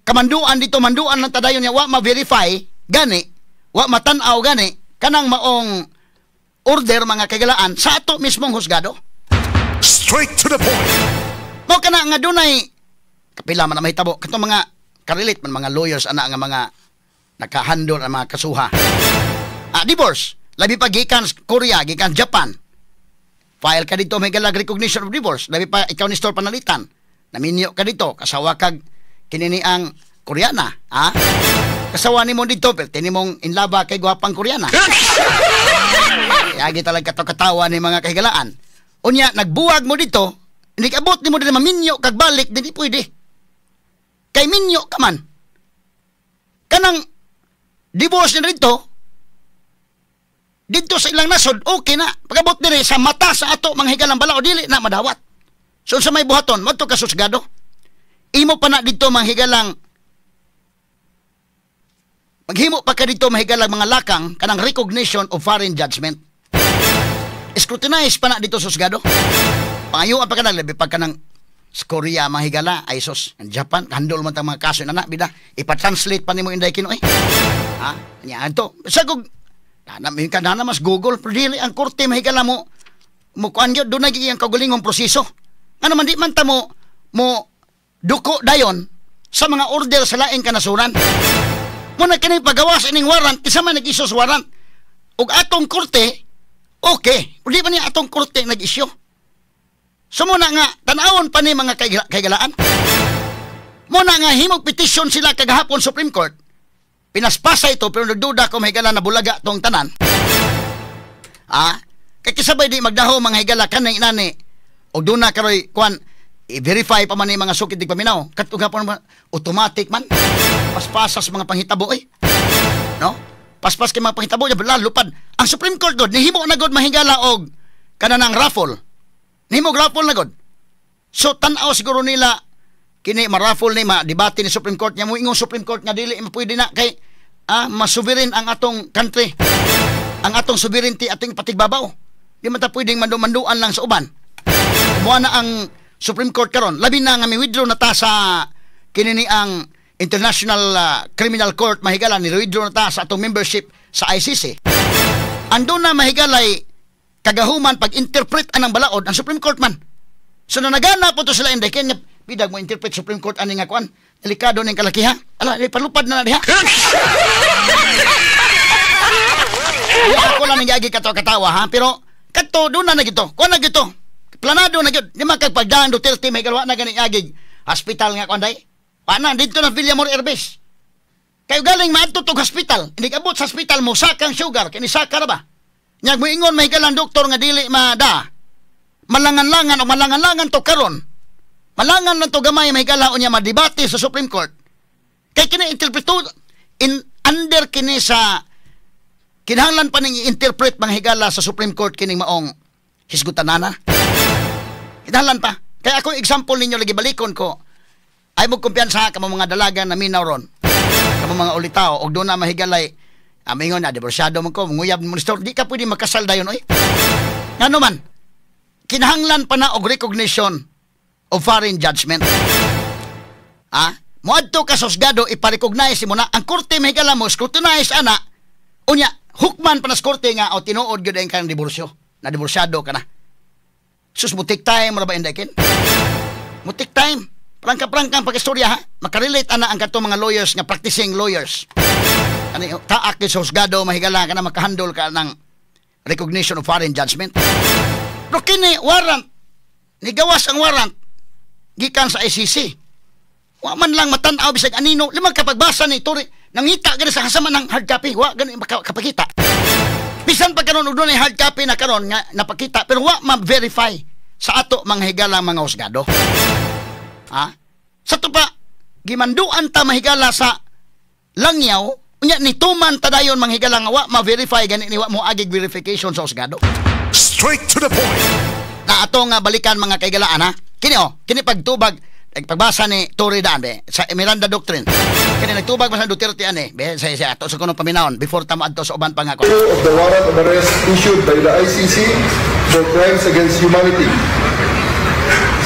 kamanduan dito, manduan lang tadayon niya, wa ma-verify gani, wa matan-aw gani kanang maong order, mga kagalaan, sa ato mismong husgado. Straight to the point. Mo kana nga dunay kapila man na mahitabo katong mga karelate man mga lawyers ana nga mga nakahandle ang mga kasuha. Ah, divorce. Labi pa gikan Korea, gikan Japan. File ka dito, may galag recognition of divorce. Labi pa ikaw ni store panalitan. Naminyo ka dito, kasawa kag kinini ang Koreana, ha? Kasawa nimo dito, pero mong inlaba kay gwapang Koreana. Yagi talaga kato katawa ni mga kahigalaan. Unya, nagbuwag mo dito, hindi abot nimo dili maminyo kag balik, dili pwede. Kay minyo ka man. Kanang divorce na dito, dito sa ilang nasod, okay na. Pagabot dire sa mata sa ato, mga higalang balao, dili na madawat. So sa may buhaton, madto ka susgado. Imo pa na dito, mga higalang, maghimo pa ka dito, mga higalang, mga lakang, kanang recognition of foreign judgment. Scrutinize pa na dito susgado. Pangayuan pa ka na, labi pa ka ng sa Korea, mga higala, ay sus, ang Japan, handle man tang mga kaso na na, bida, ipa-translate pa nimo inday kino eh. Ha? Nya to. Sa kog na ka na mas Google, pero dili ang korte, mahigala, mo mo kuan gyud, doon na gyud ang kagulingong proseso. Ano man, di man ta mo mo duko dayon sa mga order sa laing kanasuran. Mo na kini pagawas ining warrant, kinsa man nag-issue sa warrant? Ug atong korte, okay. Di man niya atong korte nag-issue. So muna nga, tan-awon pa ni mga kaigalaan. Muna nga himog petition sila kagahapon Supreme Court. Pinaspasa ito pero nagduda ko, mahigala, na bulaga tong tanan. Ah, kay kisabay di magdaho, mga higala, kanang inani. Og doon na karoy kuan i-verify pa man ni mga sukit di paminaw. Katong hapon man, automatic man. Paspasa sa mga panghitabo eh. No? Paspas kay mga panghitabo, lalo lupad. Ang Supreme Court god nihimo na god, mahigala, og kanang raffle. Nihimo raffle na god. So tan-aw siguro nila kini ma-raffle ni ma-debate ni Supreme Court nya mo ingong Supreme Court nga dili pwede na kay mas sovereign ang atong country. Ang atong sovereignty ating patigbabaw. Di man ta pwedeng mandu-manduan lang sa uban. Kumuha na ang Supreme Court karon, labi na nga mi-withdraw na ta sa kinini ang International Criminal Court, mahigala, ni withdraw na ta sa atong membership sa ICC. Ando na, mahigalay, kagahuman pag-interpret anang balaod ang Supreme Court man. So nanagana po to sila inday kanya bidag mo interpret Supreme Court ani nga kuan. Delikado ning kalakiha. Ala, di palupad na na diha. Ako lang nang kato katawa ha, pero kadto doon na na gito. Kuan na gito. Planado na gyud. Di man kag pagdaan Duterte may galwa na gani agig hospital nga kuan day. Pana dito na Villamor Airbase. Kayo galing maadto tog hospital. Hindi kabot sa hospital mo sakang sugar kini saka ra ba? Nyag moingon may galang doktor nga dili mada. Malangan-langan o malangan-langan to karon. Malangan lang to gamay, may gala, unya madebate sa Supreme Court. Kay kini interpreto in under kini sa kinahanglan pa ning i-interpret, mga higala, sa Supreme Court kining maong hisgutanana. Kinahanglan pa. Kaya ako example ninyo lagi balikon ko. Ay mo kumpiyansa kamo mga dalaga na minaw ron. Kamo mga ulitaw og doon na mahigalay amingon na diborsyado man ko, manguyab mo ni di ka pwede makasal dayon oy. Ngano man? Kinahanglan pa na og recognition of foreign judgment. Ah, moadto ka sa husgado, ipa-recognize mo na ang korte, mahigala, mo scrutinize ana, unya hukman pa na sa korte nga o tinuod gyud ang kang diborsyo, na diborsyado ka na. Sus, mo take time ra ba inday kin? Mo take time. Prangka-prangka ang pag-istorya ha. Makarelate ana ang katong mga lawyers nga practicing lawyers. Ani taak sa husgado, mahigala, ka na makahandle ka ng recognition of foreign judgment. Pero kini warrant, nigawas ang warrant gikan sa ICC. Wa man lang matan-aw bisag anino, limang kapagbasa ni Turi, nangita gani sa kasama ng hard copy, wa gani makapakita. Bisan pa karon og dunay hard copy na karon nga napakita, pero wa ma-verify sa ato mga higala mga husgado. Ha? Sa to pa gimanduan ta, mahigala, sa langyaw, unya nituman ta dayon, mga higala, nga wa ma-verify gani ni wa mo agig verification sa husgado. Straight to the point. Na ato nga balikan, mga kaigalaan ha. Kini oh, kini pagtubag pagbasa ni Torre daan be sa Miranda Doctrine. Kini nagtubag man sa Duterte ani be sa ato sa kuno paminawon before ta moadto sa uban pa nga ko. Of the warrant of arrest issued by the ICC for crimes against humanity.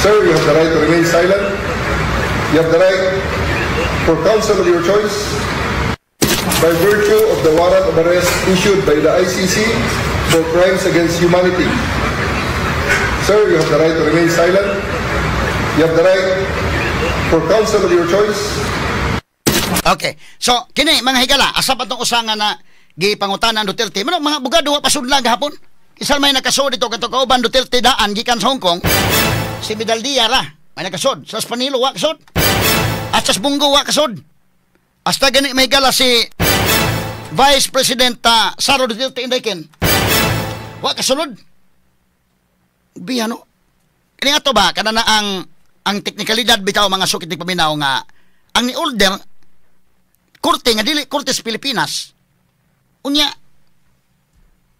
Sir, you have the right to remain silent. You have the right for counsel of your choice. By virtue of the warrant of arrest issued by the ICC for crimes against humanity. Sir, you have the right to remain silent. You have the right for counsel of your choice. Okay. So, kini mga higala, asa pa tong usa nga na gipangutanan Duterte. Mano mga abogado wa pasudla gahapon. Bisan may nakasud dito kadto kauban Duterte daan gikan sa Hong Kong. Si Medaldia ra, may nakasud. Sa Panilo wa kasud. At sa Bong Go wa kasud. Hasta gani may higala si Vice President Sara Duterte Inday Ken. Wa kasulod. Biya no. Kini ato ba kana na ang teknikalidad bitaw, mga sukit ni paminaw, nga ang ni order korte nga dili korte sa Pilipinas. Unya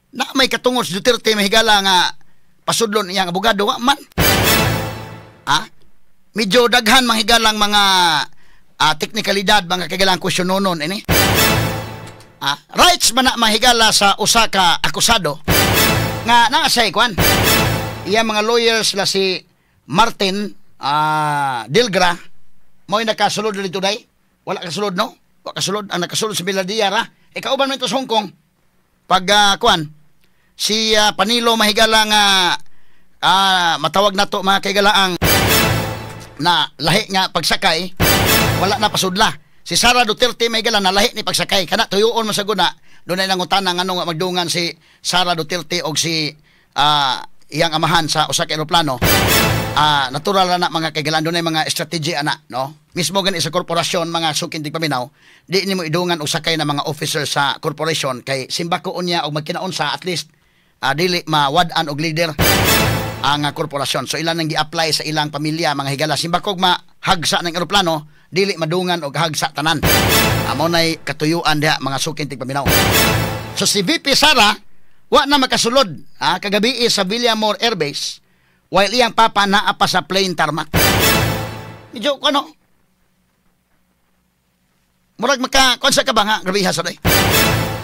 na may katungod si Duterte, mahigala, nga pasudlon iyang abogado, wa man. Ha? Medyo daghan manghigalang mga teknikalidad, mga kagalang kwestiyononon ini. Ah, rights man na mahigala sa usa ka akusado nga naa say kwan. Iya mga lawyers la si Martin Delgra mo'y nakasulod dito day. Wala kasulod, no? Wala kasulod. Ang nakasulod si Medialdea ra. E kauban man ito sa Hong Kong. Pag kwan si Panilo, mahigala, nga matawag nato, mga kaigalaang, na lahi nga pagsakay, wala na pasudla. Si Sara Duterte, may gala na lahi ni pagsakay kana tuyuon man sa guna. Dunay nangutana ngano nga magdungan si Sara Duterte og si iyang amahan sa usa ka eroplano. Natural ra na, mga kaigalaan, dunay mga strategy ana, no? Mismo gani sa korporasyon, mga suking tigpaminaw, di nimo idungan og sakay na mga officer sa corporation kay simbako unya og magkinaunsa, at least dili mawad-an og leader ang korporasyon. So ilan nang gi-apply sa ilang pamilya, mga higala. Simbakog mahagsa ng eroplano, dili madungan og hagsa tanan. Amo nay katuyuan diha, mga suking tigpaminaw. So si VP Sara wa na makasulod kagabi sa Villamor Air Base while iyang papa naa pa sa plane tarmac. Medyo ano? Murag maka konsa ka ba nga grabiha sa day.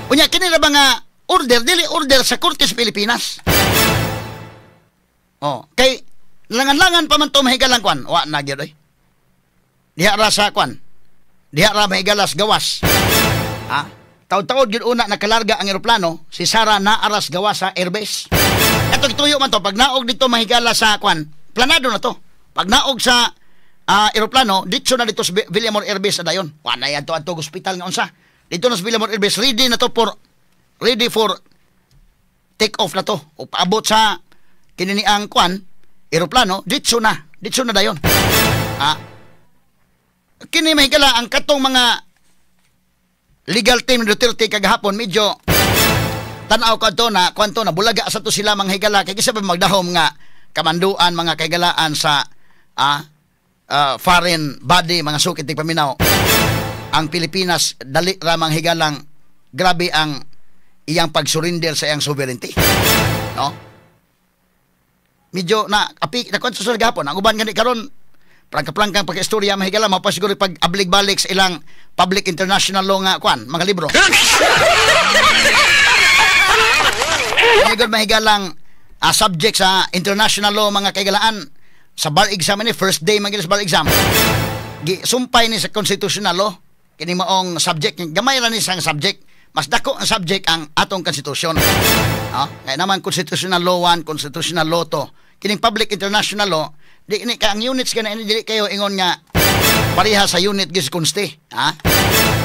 Unya kini ra ba nga order, dili order sa Korte sa Pilipinas? Oh, kay langan-langan pa man to mahigalang kwan, wa na gyud oy. Diha ra sa kwan. Diha ra mahigalas gawas. Ha? Taud-taud gyud una nakalarga ang eroplano, si Sara naaras gawas sa airbase. Ato gituyo man to pag naog dito mahigala sa kwan, planado na to. Pag naog sa eroplano, ditso na dito sa Villamor Airbase na dayon. Wa na yan to adto ospital nga unsa. Dito na sa Villamor Airbase, ready na to for take off na to. O paabot sa kinini ang kwan, eroplano, ditso na. Ditso na dayon. Ah, kini mahigala ang katong mga legal team ni Duterte kagahapon, medyo tan-aw ka to na kwanto na bulaga sa to sila, mga higala, kay kisa pa magdahom nga kamanduan, mga kaigalaan, sa foreign body, mga sukit paminaw. Ang Pilipinas dali ra mang higalang grabe ang iyang pag-surrender sa iyang sovereignty, no? Medyo na api na kwanto sa gahapon ang uban gani karon, prangka-prangkang pagka-istorya, mahigala, mao pa siguro pag ablig-balik sa ilang public international law nga kwan, mga libro. Ngayon mahigalang subject sa international law, mga kaigalaan, sa bar exam ni first day man sa bar exam. Gi sumpay ni sa constitutional law kini maong subject, gamay ra ni sang subject, mas dako ang subject ang atong konstitusyon. No? Kaya naman constitutional law 1, constitutional law 2. Kining public international law, di ni ka ang units kana ini dili kayo ingon nga pareha sa unit gis consti, ha?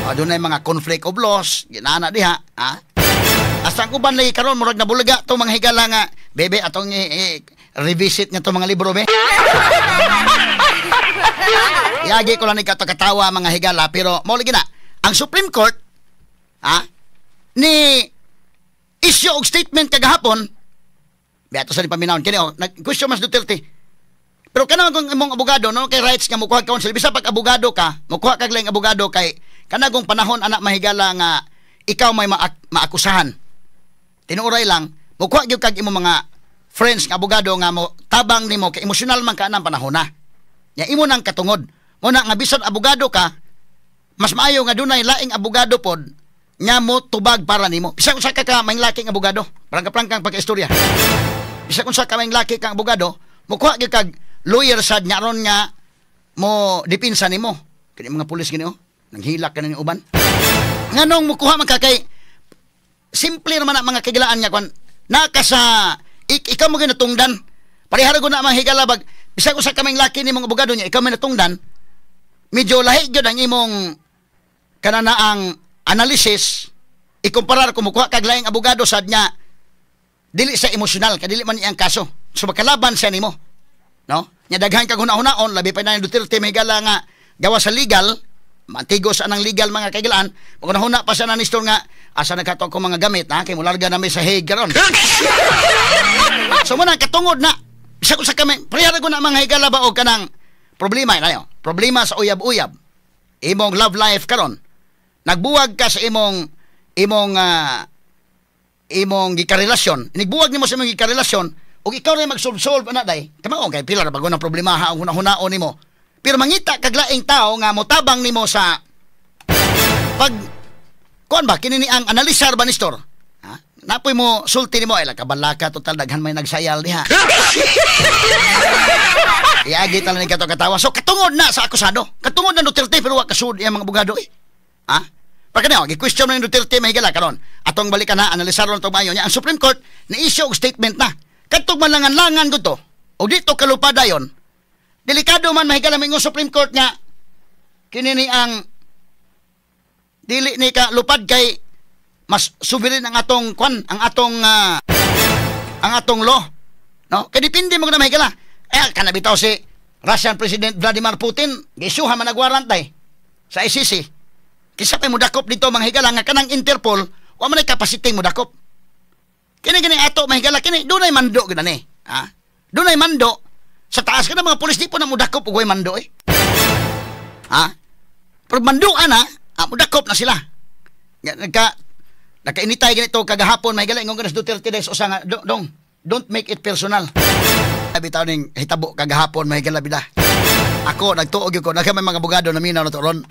O, dunay mga conflict of laws, ginana diha, ha? Hasta ang uban lagi karon murag nabulaga to, mga higala, nga bebe atong revisit nga to mga libro be. Yagi ko lang ni katawa, mga higala, pero mao lagi na ang Supreme Court ha ni issue og statement kagahapon. Beato sa ni paminawon kini, oh, nag-question mas Duterte. Pero kanang kung imong abogado no kay rights nga mokuha counsel bisa pag abogado ka, mokuha kag laing abogado kay kanagong panahon anak, mahigala, nga ikaw may maakusahan. Tinuoray lang, mokuha gyud kag imong mga friends nga abogado nga mo tabang nimo kay emosyonal man ka anang panahon na. Nya imo nang katungod. Mo na nga bisan abogado ka, mas maayo nga dunay laing abogado pod nga mo tubag para nimo. Bisan usa ka ka may laking abogado. Prangka-prangkang pagkaistorya. Bisag unsa ka maayong laki kang abogado, mukuha gyud kag lawyer sad nga aron nga mo depensa nimo. Kini mga pulis gini oh, nanghilak ka ni uban. Nganong mukuha man ka kay simple naman na mga kahigalaan nga kwan naka sa ikaw mo ginatungdan. Parehara gud na mga higala bag bisag usa ka maayong laki nimong abogado niya ikaw may natungdan, medyo lahi gyud ang imong kanana ang analysis ikumparar kung mukuha kag laing abogado sad nga dili sa emosyonal kay dili man iyang kaso. So makalaban siya nimo. No? Nya daghan kag huna-hunaon, labi pa na ni Duterte may higala nga gawa sa legal, mantigo sa nang legal mga kahigalaan, maghuna-huna pa siya na ni nga asa nagkato ko mga gamit ha kay mularga na may sa Hague karon. So mo na katungod na bisag usa kami parehara ko na mga higala ba og kanang problema inayo. Problema sa uyab-uyab. Imong love life karon. Nagbuwag ka sa imong gikarelasyon. Nigbuwag nimo sa imong gikarelasyon ug ikaw rin mag-solve-solve ana day. Kamao kay pila ra bago ng problema ha ang huna-hunaon nimo. Pero mangita kag laing tao nga motabang nimo sa pag kuan ba kini ni ang analisar ba ni Stor? Ha? Napoy mo sulti nimo ay kabalaka total daghan may nagsayal diha. Iagi talan ni kato katawa. So katungod na sa akusado. Katungod na Duterte pero wa kasud iyang mga abogado eh. Ha? Pagka niyo, gi-question ng Duterte mahigala karon. Atong balikan na analisar ron tong maayo niya. Ang Supreme Court ni-issue og statement na. Kadtong malangan-langan gud to. Og dito kalupad dayon. Delikado man mahigala mingon Supreme Court nga kini ni ang dili ni ka lupad kay mas sovereign ang atong kwan, ang atong law. No? Kay depende mo na mahigala. Eh kana bitaw si Russian President Vladimir Putin, giisuhan man nagwarant day sa ICC. Kisa pay modakop dito mga higala nga kanang Interpol, wa man ay capacity modakop. Kini gani ato mga higala kini dunay mando gyud ani. Ha? Dunay mando sa taas kana mga pulis di po na modakop og way mando eh. Ha? Pero manduan na, modakop na sila. Nagkainitay ganito kagahapon mga higala ingon ganas Duterte des usa nga dong don't make it personal. Bitaw ning hitabo kagahapon mga higala bida. Ako nagtuog gyud ko nagka may mga abogado na minaw na to ron.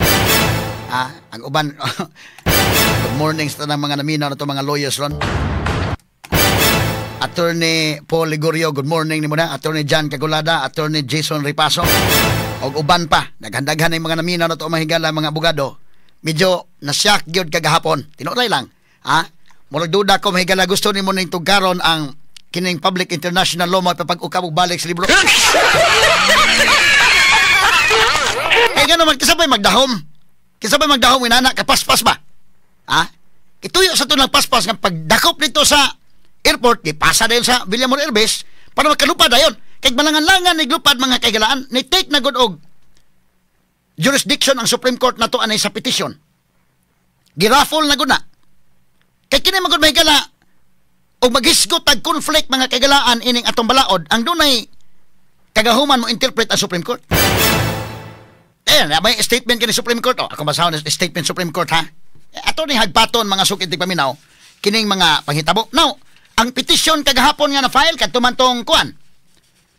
Ah, ang uban good morning sa tanang mga naminaw na to mga lawyers ron. Attorney Paul Ligorio, good morning nimo na. Attorney John Cagulada, Attorney Jason Ripaso. Og uban pa, daghan-daghan ang mga naminaw na to mga higala mga abogado. Medyo nasyak gyud kagahapon. Tinuray lang. Ha? Murag duda ko mahigala gusto nimo ning tugkaron ang kining public international law mo ipapag-ukab og balik sa libro. Eh gano man kisabay magdahom. Kisabay magdahom inana kapaspas ba? Ha? Ituyo sa tunang paspas nga pagdakop nito sa airport, gipasa dayon sa Villamor Air Base para makalupad dayon. Kay malangan-langan ni glupad mga kaigalaan, ni take na gud og jurisdiction ang Supreme Court nato anay sa petition. Giraffle na gud na. Kay kini man gud mahigala og maghisgot tag conflict mga kaigalaan ining atong balaod, ang dunay kagahuman mo interpret ang Supreme Court. Eh, may statement kini Supreme Court. Oh, ako basahon ang statement Supreme Court ha. Ato ni hagpaton mga sukit paminaw kining mga panghitabo. Now, ang petition kagahapon nga na file kadto man tong kuan.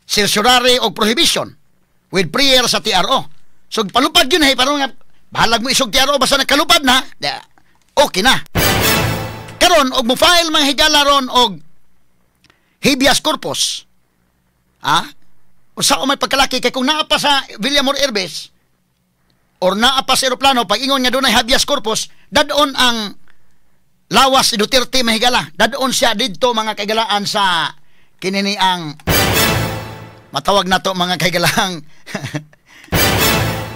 Certiorari og prohibition with prayer sa TRO. So palupad yun hey, parang nga bahalag mo isog TRO basta nakalupad na, okay na. Karon og mo file mga higala ron og habeas corpus. Ha? Usa o may pagkalaki kay kung naa pa sa Villamor Air Base or naa pa sa eroplano pag ingon nga dunay habeas corpus, dadon ang lawas ni Duterte mahigala. Dadon siya didto mga kaigalaan sa kinini ang matawag nato mga kaigalang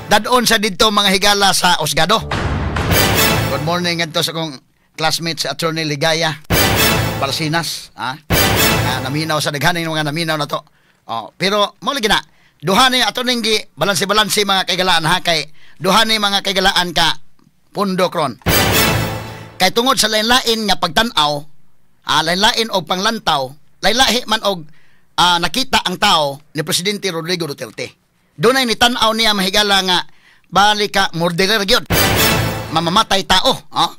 dadon siya didto mga higala sa Osgado. Good morning ngadto sa kong classmate si Attorney Ligaya Barsinas, ha? Naminaw sa daghan ng mga naminaw na to. Oh, pero mo lagi na duha ni ato ning gi balanse-balanse mga kaigalaan ha kay duha ni mga kaigalaan ka pundo kron. Kay tungod sa lain-lain nga pagtan-aw, lain-lain og panglantaw, lain-lahi man og nakita ang tao ni Presidente Rodrigo Duterte. Dunay ni tan-aw niya mahigala nga bali ka murderer gyud. Mamamatay tao, ha?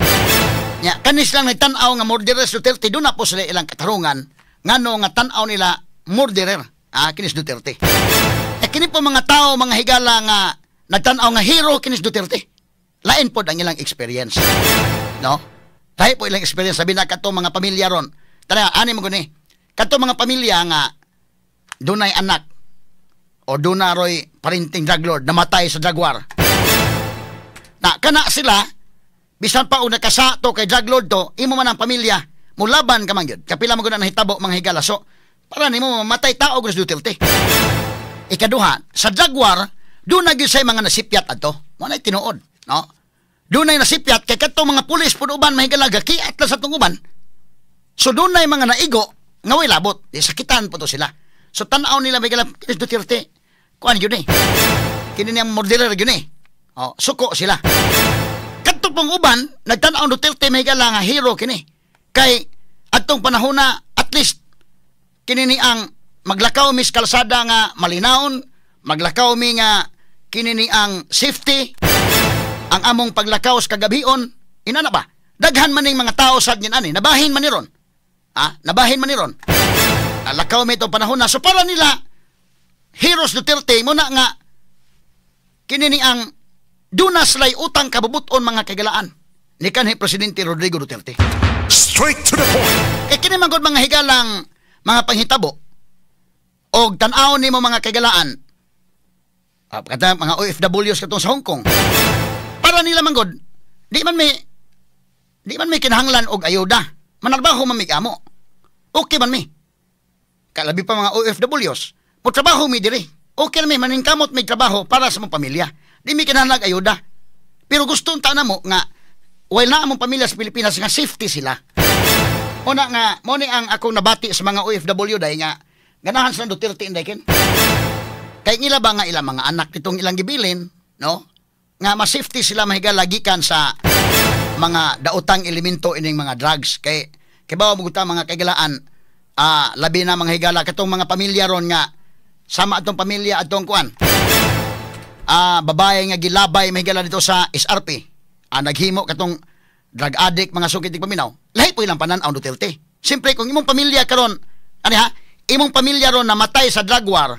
Nya kanis lang nagtan-aw nga murderer si Duterte, doon na po sila ilang katarungan ngano nga tan-aw nila murderer, kinis Duterte. Eh kini po mga tao mga higala nga nagtan-aw nga hero kinis Duterte. Lain pod ang ilang experience. No? Lain po ilang experience sabi na kato mga pamilya ron. Tara ani mo guni. Kadto mga pamilya nga dunay anak o duna roy parinting drug lord namatay sa drug war. Na kana sila bisan pa og nakasato kay drug lord to, imo man ang pamilya, mulaban ka man gyud. Kapila man gud na nahitabo, mga higala. So para nimo mamatay tao gud si Duterte. Ikaduha, sa drug war duna gyud say mga nasipyat adto. Mo nay tinuod, no? Dunay nasipyat kay kadto mga pulis pud uban, mahigala, gakiat lang sa tong uban. So dunay mga naigo nga way labot, di sakitan po to sila. So tan-aw nila, mahigala, kini Duterte, kuan gyud eh. Kini niyang murderer gyud eh. Oh, suko sila. Kadto pong uban, nagtan-aw Duterte, mahigala, nga hero kini. Kay adtong panahon na at least kini ni ang maglakaw mi sa kalsada nga malinawon, maglakaw mi nga kini ni ang safety, ang among paglakaw sa kagabion, inana ba? Daghan man ning mga tao sa ani, nabahin man ni ron. Ah, nabahin man ni ron. Lakaw mi itong panahon na. So para nila, heroes Duterte, muna nga, kini ni ang duna sila'y utang kabubuton, mga kagalaan, ni kanhi Presidente Rodrigo Duterte. Straight to the point. Kay kini man gud, mga higalang mga panghitabo og tan-awon nimo, mga kagalaan, kada mga OFWs katong sa Hong Kong, para nila man gud di man may kinahanglan og ayuda, manarbaho man mi amo, okay man mi. Kalabi pa mga OFWs, mo trabaho mi diri, okay na mi, maningkamot may trabaho para sa mong pamilya, di mi kinahanglan og ayuda. Pero gusto ta na mo nga while na among pamilya sa Pilipinas nga safety sila. Una nga, mo ni ang akong nabati sa mga OFW day nga ganahan sa Duterte inday ken. Kay nila ba nga ilang mga anak nitong ilang gibilin, no? Nga mas safety sila, mahigala, gikan sa mga daotang elemento ining mga drugs. Kay kay bawa mo mga kaigalaan, labi na, mga higala, katong mga pamilya ron nga sama atong pamilya atong kuan. Babae nga gilabay, mahigala, dito sa SRP. Naghimo katong drug addict, mga sukit paminaw. Lahi po ilang panan-aw Duterte. Siyempre kung imong pamilya karon, ani ha, imong pamilya ron namatay sa drug war,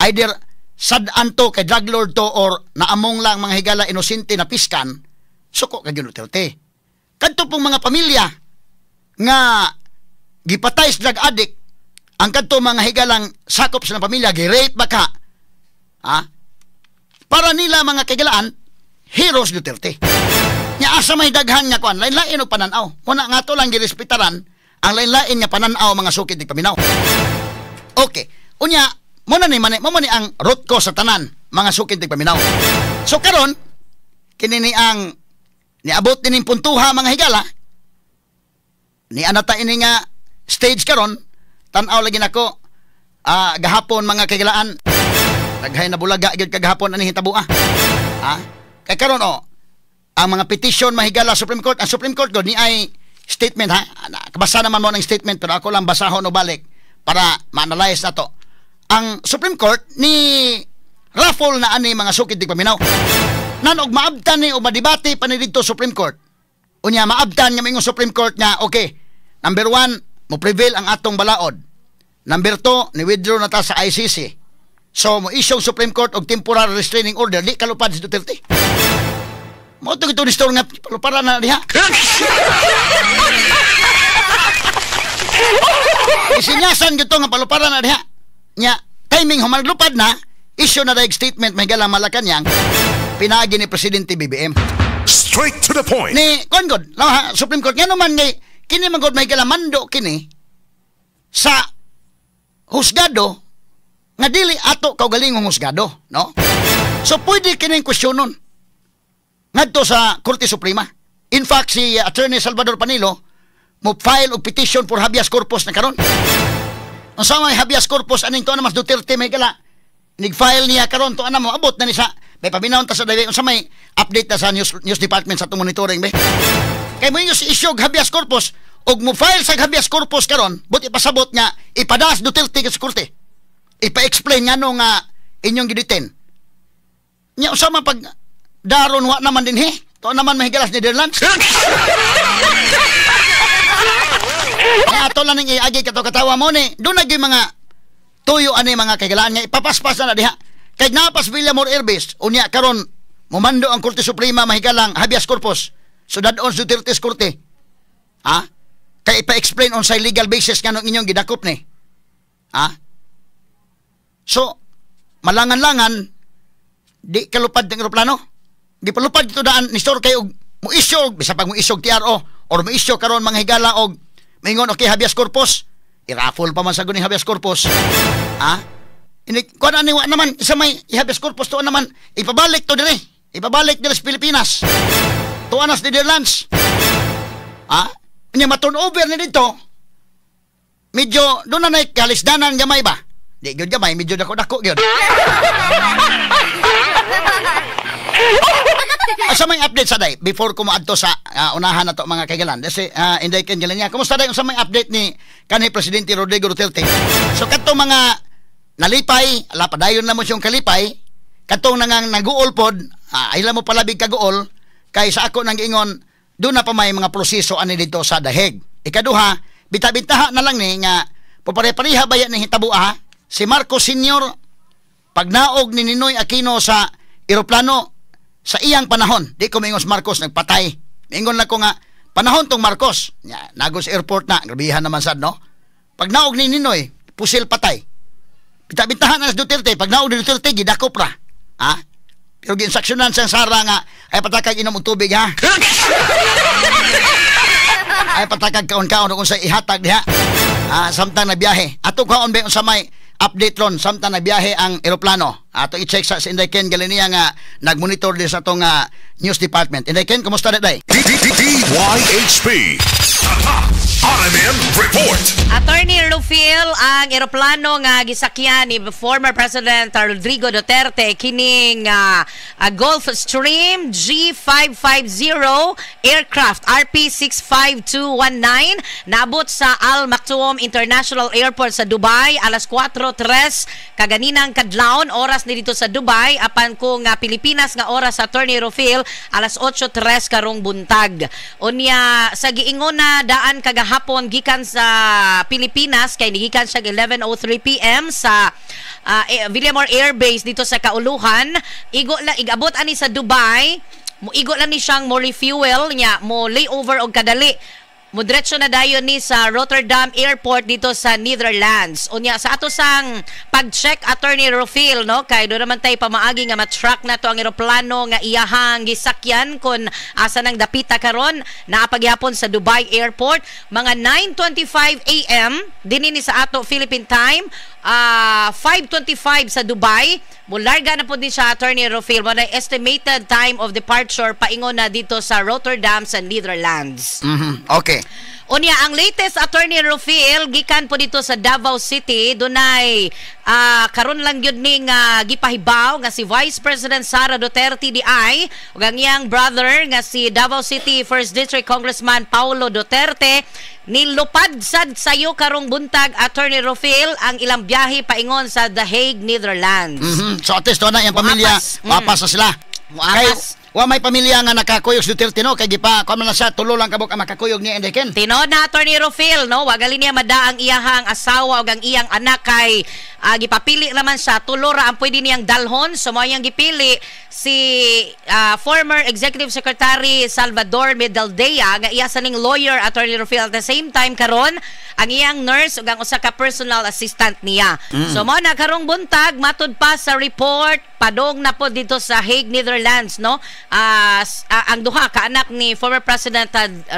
either sad-an to kay drug lord to or naamong lang, mga higala, inosente na piskan, suko kay Duterte. Kadto pong mga pamilya nga gipatay sa drug addict, ang kadto mga higalang sakop sa pamilya, gi-rape ba ka? Ha? Para nila, mga kaigalaan, heroes Duterte. Nya asa may daghan nga kuan, lain-lain og pananaw. Muna nga to lang girespetaran ang lain-lain nga pananaw, mga sukid ni paminaw. Okay. Unya, mo na ni mani, mo ni ang root cause sa tanan, mga sukid ni paminaw. So karon kini ni ang niabot din puntuha, mga higala. Ni anata ini nga stage karon, tan-aw lagi nako gahapon, mga kaigalaan. Daghay na bulaga gyud kagahapon ani hitabo ah. Ha? Kay karon oh, ang mga petition, mahigala, Supreme Court, ang Supreme Court god ni ay statement ha. Kabasa naman mo ng statement pero ako lang basahon o balik para ma-analyze na to. Ang Supreme Court ni raffle na ani, mga sukid di paminaw. Nan og maabtan ni o madebate pa ni didto Supreme Court. Unya maabtan nga moingon Supreme Court nga okay. Number one, mo prevail ang atong balaod. Number two, ni withdraw na ta sa ICC. So mo issue Supreme Court og temporary restraining order, di kalupad si Duterte. Mo to ito ni store nga para na diha. Isinyasan gito nga paluparan na diha. Nya timing humaglupad na, issue na daig statement may galang Malacanang pinaagi ni Presidente BBM. Straight to the point. Ni kuan god, ha, Supreme Court ngano man ngay kini man god may mando kini sa husgado nga dili ato kaugalingong husgado, no? So pwede kining kwestiyonon ngadto sa Korte Suprema. In fact, si Attorney Salvador Panelo mo file og petition for habeas corpus na karon. Unsa may habeas corpus aning to mas Duterte may gala. Nig-file niya karon to ana mo abot na ni sa may paminawon ta sa daway unsa may update na sa news news department sa atong monitoring be. Kay mo yung issue og habeas corpus og mo file sa habeas corpus karon, but ipasabot nga ipadas Duterte sa korte. Ipa-explain nga no nga inyong gidetain. Nya usa man pag daron wa naman din he. To naman mahigalas Netherlands. Nga ato lang ning iagi kato katawa mo ni doon na mga tuyo ani mga kaigalaan nga ipapaspas na diha. Kay napas Villamor Airbase unya karon momando ang Korte Suprema, mahigalang, habeas corpus. So dad-on sa Duterte's korte. Ha? Kay ipa-explain mo-explain unsay legal basis nganong inyong gidakop ni? Ha? So, malangan-langan di kalupad ng eroplano. Gipalupad dito daan ni store kay og mo-issue, bisa pag mo-issue TRO or mo-issue karon, mga higala, og maingon, okay, habeas corpus. I-raffle pa man sa guning habeas corpus. Ha? Ini kuan ani, wa naman isa may habeas corpus to naman ipabalik to dire. Ipabalik dire sa Pilipinas. Tuwa na sa Netherlands. Ha? Nya ma-turn over ni dito. Medyo doon na kalisdanan gamay ba? Di gyud gamay, medyo dako-dako gyud. Asa may update sa day before ko moadto sa unahan na to, mga kaigalan? Kasi Inday Ken niya. Kumusta day, unsa may update ni kanhi Presidente Rodrigo Duterte? So kadto mga nalipay, ala, padayon na mo siyang kalipay. Katong nangang naguol pod, ay mo palabig kaguol kay sa ako nang giingon, doon na pa may mga proseso ani dito sa dahig. Ikaduha, bita-bitaha na lang ni nga pupare-pareha ba yan ni hitabo, ha? Si Marcos Sr. pagnaog ni Ninoy Aquino sa eroplano sa iyang panahon, di ko mingon si Marcos nagpatay. Mingon lang ko nga panahon tong Marcos. Ya, nagos airport na, grabihan naman sad, no. Pag naog ni Ninoy, pusil, patay. Bita-bitahan na si Duterte, pag naog ni Duterte gidakop ra. Ha? Pero giinstruksyonan siyang Sara nga ay patakag inom og tubig, ha. Ay patakag kaon-kaon kung sa ihatag diha. Ah, samtang nagbiyahe. Ato kaon ba sa may update ron samtang nagbiyahe ang eroplano. Ato i-check sa si Inday Ken Galinia nga nagmonitor din sa atong news department. Inday Ken, kumusta na day? DYHP. RMN Report. Attorney Rufil, ang eroplano nga gisakyan ni former President Rodrigo Duterte kining Gulfstream G550 aircraft RP65219 naabot sa Al Maktoum International Airport sa Dubai alas 4:03 kaganinang kadlawon oras ni dito sa Dubai, apan kung Pilipinas nga oras, Attorney Rufil, alas 8:03 karong buntag. Unya sa giingon na daan kagahapon gikan sa Pilipinas kay nigikan siya 11:03 PM sa Villamor Air Base dito sa Kauluhan, igo la igabot ani sa Dubai, mo igo lang ni siyang mo refuel nya mo layover og kadali, modiretso na dayon ni sa Rotterdam Airport dito sa Netherlands. Unya sa ato sang pag-check, Attorney Rufil, no, kay do naman tay pamaagi nga ma-track na to ang eroplano nga iyahang gisakyan kun asa nang dapita karon. Naapagyapon sa Dubai Airport mga 9:25 AM dinhi ni sa ato Philippine time, 5:25 sa Dubai. Mularga na po din siya, Attorney Rufil. Mo na estimated time of departure paingon na dito sa Rotterdam sa Netherlands. Okay. Unya, ang latest, Attorney Rufil, gikan po dito sa Davao City, dunay karon lang gyud ning gipahibaw nga si Vice President Sara Duterte di ay ug ang iyang brother nga si Davao City First District Congressman Paulo Duterte nilupad sad sayo karong buntag, Attorney Rufil, ang ilang biyahe paingon sa The Hague, Netherlands. So at least na iyang pamilya, muapas na sila. Muapas. Kay wa may pamilya nga nakakuyog sa Duterte, no, kay gipa kuan man na siya, tulo lang kabuk ang makakuyog niya, Inday Ken. Tinuod na, Attorney Rufil, no, wagali niya mada ang iyahang asawa ug ang iyang anak kay gipapili naman siya, tulo ra ang pwede niyang dalhon. So mao iyang gipili si former Executive Secretary Salvador Medaldea nga iya sa ning lawyer, Attorney Rufil, at the same time karon ang iyang nurse ug ang usa ka personal assistant niya. So mao na karong buntag, matud pa sa report, padong na po dito sa Hague, Netherlands, no. Ang duha ka anak ni former President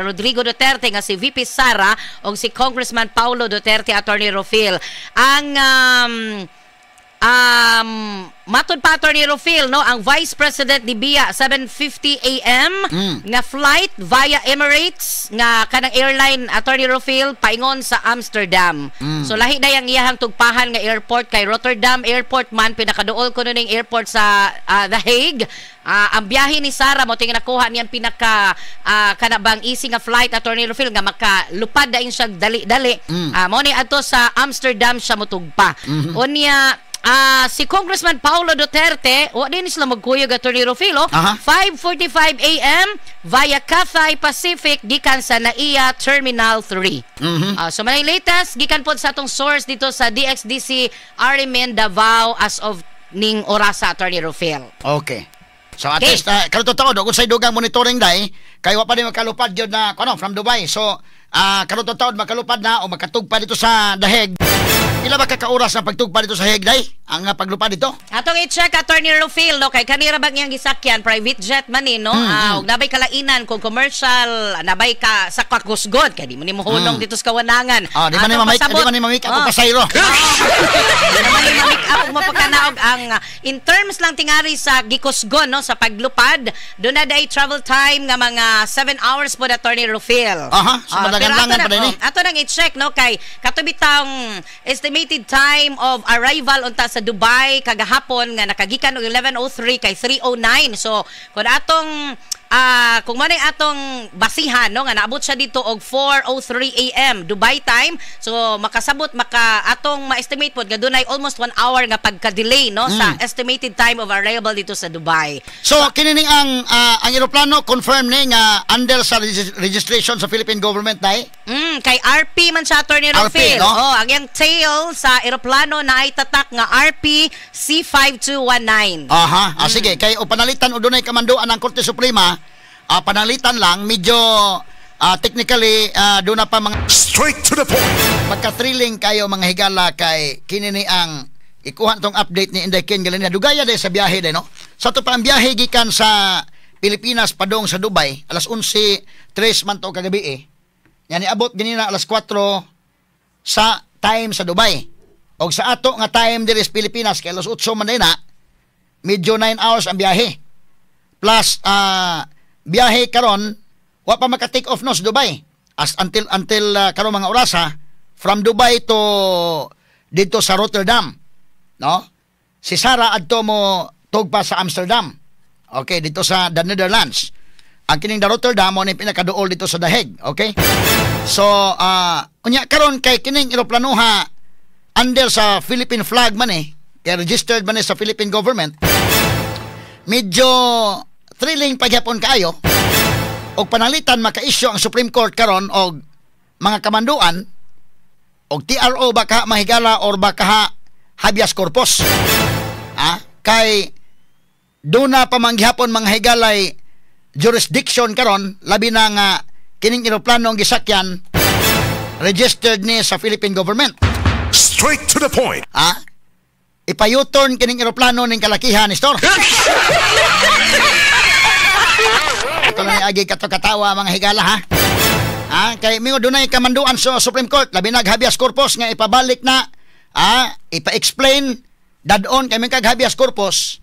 Rodrigo Duterte nga si VP Sara ug si Congressman Paulo Duterte, Attorney Rufil. Ang matud pa, Attorney Rufil, no, ang Vice President ni Bia 7:50 AM nga flight via Emirates nga kanang airline, Attorney Rufil, paingon sa Amsterdam. So lahi na yang iyahang tugpahan nga airport kay Rotterdam Airport man pinakaduol kuno ning airport sa The Hague. Ang biyahe ni Sara mo tingin nakuha niyang pinaka kanabang easy nga flight, Attorney Rufil, nga makalupad dayon siya dali-dali. Mo ni adto sa Amsterdam siya motugpa. Unya si Congressman Paulo Duterte, wa din sila magkuyog, Attorney Rufilo, 5:45 AM via Cathay Pacific gikan sa NAIA Terminal 3. So may latest gikan pod sa atong source dito sa DXDC RMN Davao as of ning orasa, Attorney Rufil. Okay. So at least karon totoo do kung say dugang monitoring dai kay wa pa din makalupad gyud na kuno from Dubai. So Karon taon makalupad na o makatugpa dito sa Daheg. Pila ba ka oras ang pagtugpa dito sa Hague, day? Ang paglupad dito? Atong i-check, Attorney Rufil, no, kay kanira bang iyang gisakyan, private jet man ni, no? Ug nabay kalainan kung commercial, nabay ka sa kakusgon kay di mo ni mohulong dito sa kawanangan. Ah, di man ni Atong mamik, di pasabot. man ni mamik ako pasayro. Di naman ni ma-make up ug mapakanaog ang in terms lang tingali sa gikusgon, no, sa paglupad, doon na day travel time nga mga 7 hours po, Attorney Rufil. Aha, so Pero malagan-langan ato na, pa din eh. oh, ato nang i-check, no, kay katubitang estimated time of arrival unta sa Dubai kagahapon nga nakagikan og 11:03 kay 3:09. So kung atong kung man ay atong basihan, no, nga naabot siya dito og 4:03 AM Dubai time, so makasabot maka atong ma-estimate pod nga dunay almost 1 hour nga pagka-delay, no, sa estimated time of arrival dito sa Dubai. So kini ning ang eroplano, confirm ni nga under sa registration sa Philippine government, day? Kay RP man siya, Attorney RP, Rufil. no? Oh, ang iyang tail sa eroplano na ay tatak nga RP C5219. Aha, sige, kay o panalitan o dunay kamanduan ng Korte Suprema, panalitan lang medyo technically doon na pa mga Straight to the point. Pagka-thrilling kayo, mga higala, kay kini ni ang ikuha tong update ni Inday Ken Galina. Dugaya day sa biyahe day, no? Sa to pa ang biyahe gikan sa Pilipinas padong sa Dubai, alas 11:03 man to kagabi eh. Yan, niabot ganina alas 4 sa time sa Dubai. Og sa ato nga time diri sa Pilipinas kay alas 8 man day na, medyo 9 hours ang biyahe. Plus biyahe karon wa pa maka take off, no, sa Dubai. As until karon mga orasa from Dubai to dito sa Rotterdam, no? Si Sara adto mo tugpa sa Amsterdam. Okay, dito sa the Netherlands. Ang kining the Rotterdam mo ni pinakaduol dito sa The Hague, okay? So, unya karon kay kining eroplanoha under sa Philippine flag man eh, kay registered man eh sa Philippine government. Medyo thrilling pagyapon kaayo og panalitan maka-issue ang Supreme Court karon og mga kamanduan og TRO baka mahigala or baka habeas corpus. Kay duna pa man gihapon, mga higalay, jurisdiction karon, labi na nga kining eroplano ang gisakyan registered ni sa Philippine government. Straight to the point. Ipa-U-turn kining eroplano ning kalakihan ni Store. Ito lang agi kato katawa, mga higala, ha. Kay mingo dunay kamanduan sa Supreme Court, labi nag habeas corpus nga ipabalik na, ipa-explain dadon kay kag habeas corpus.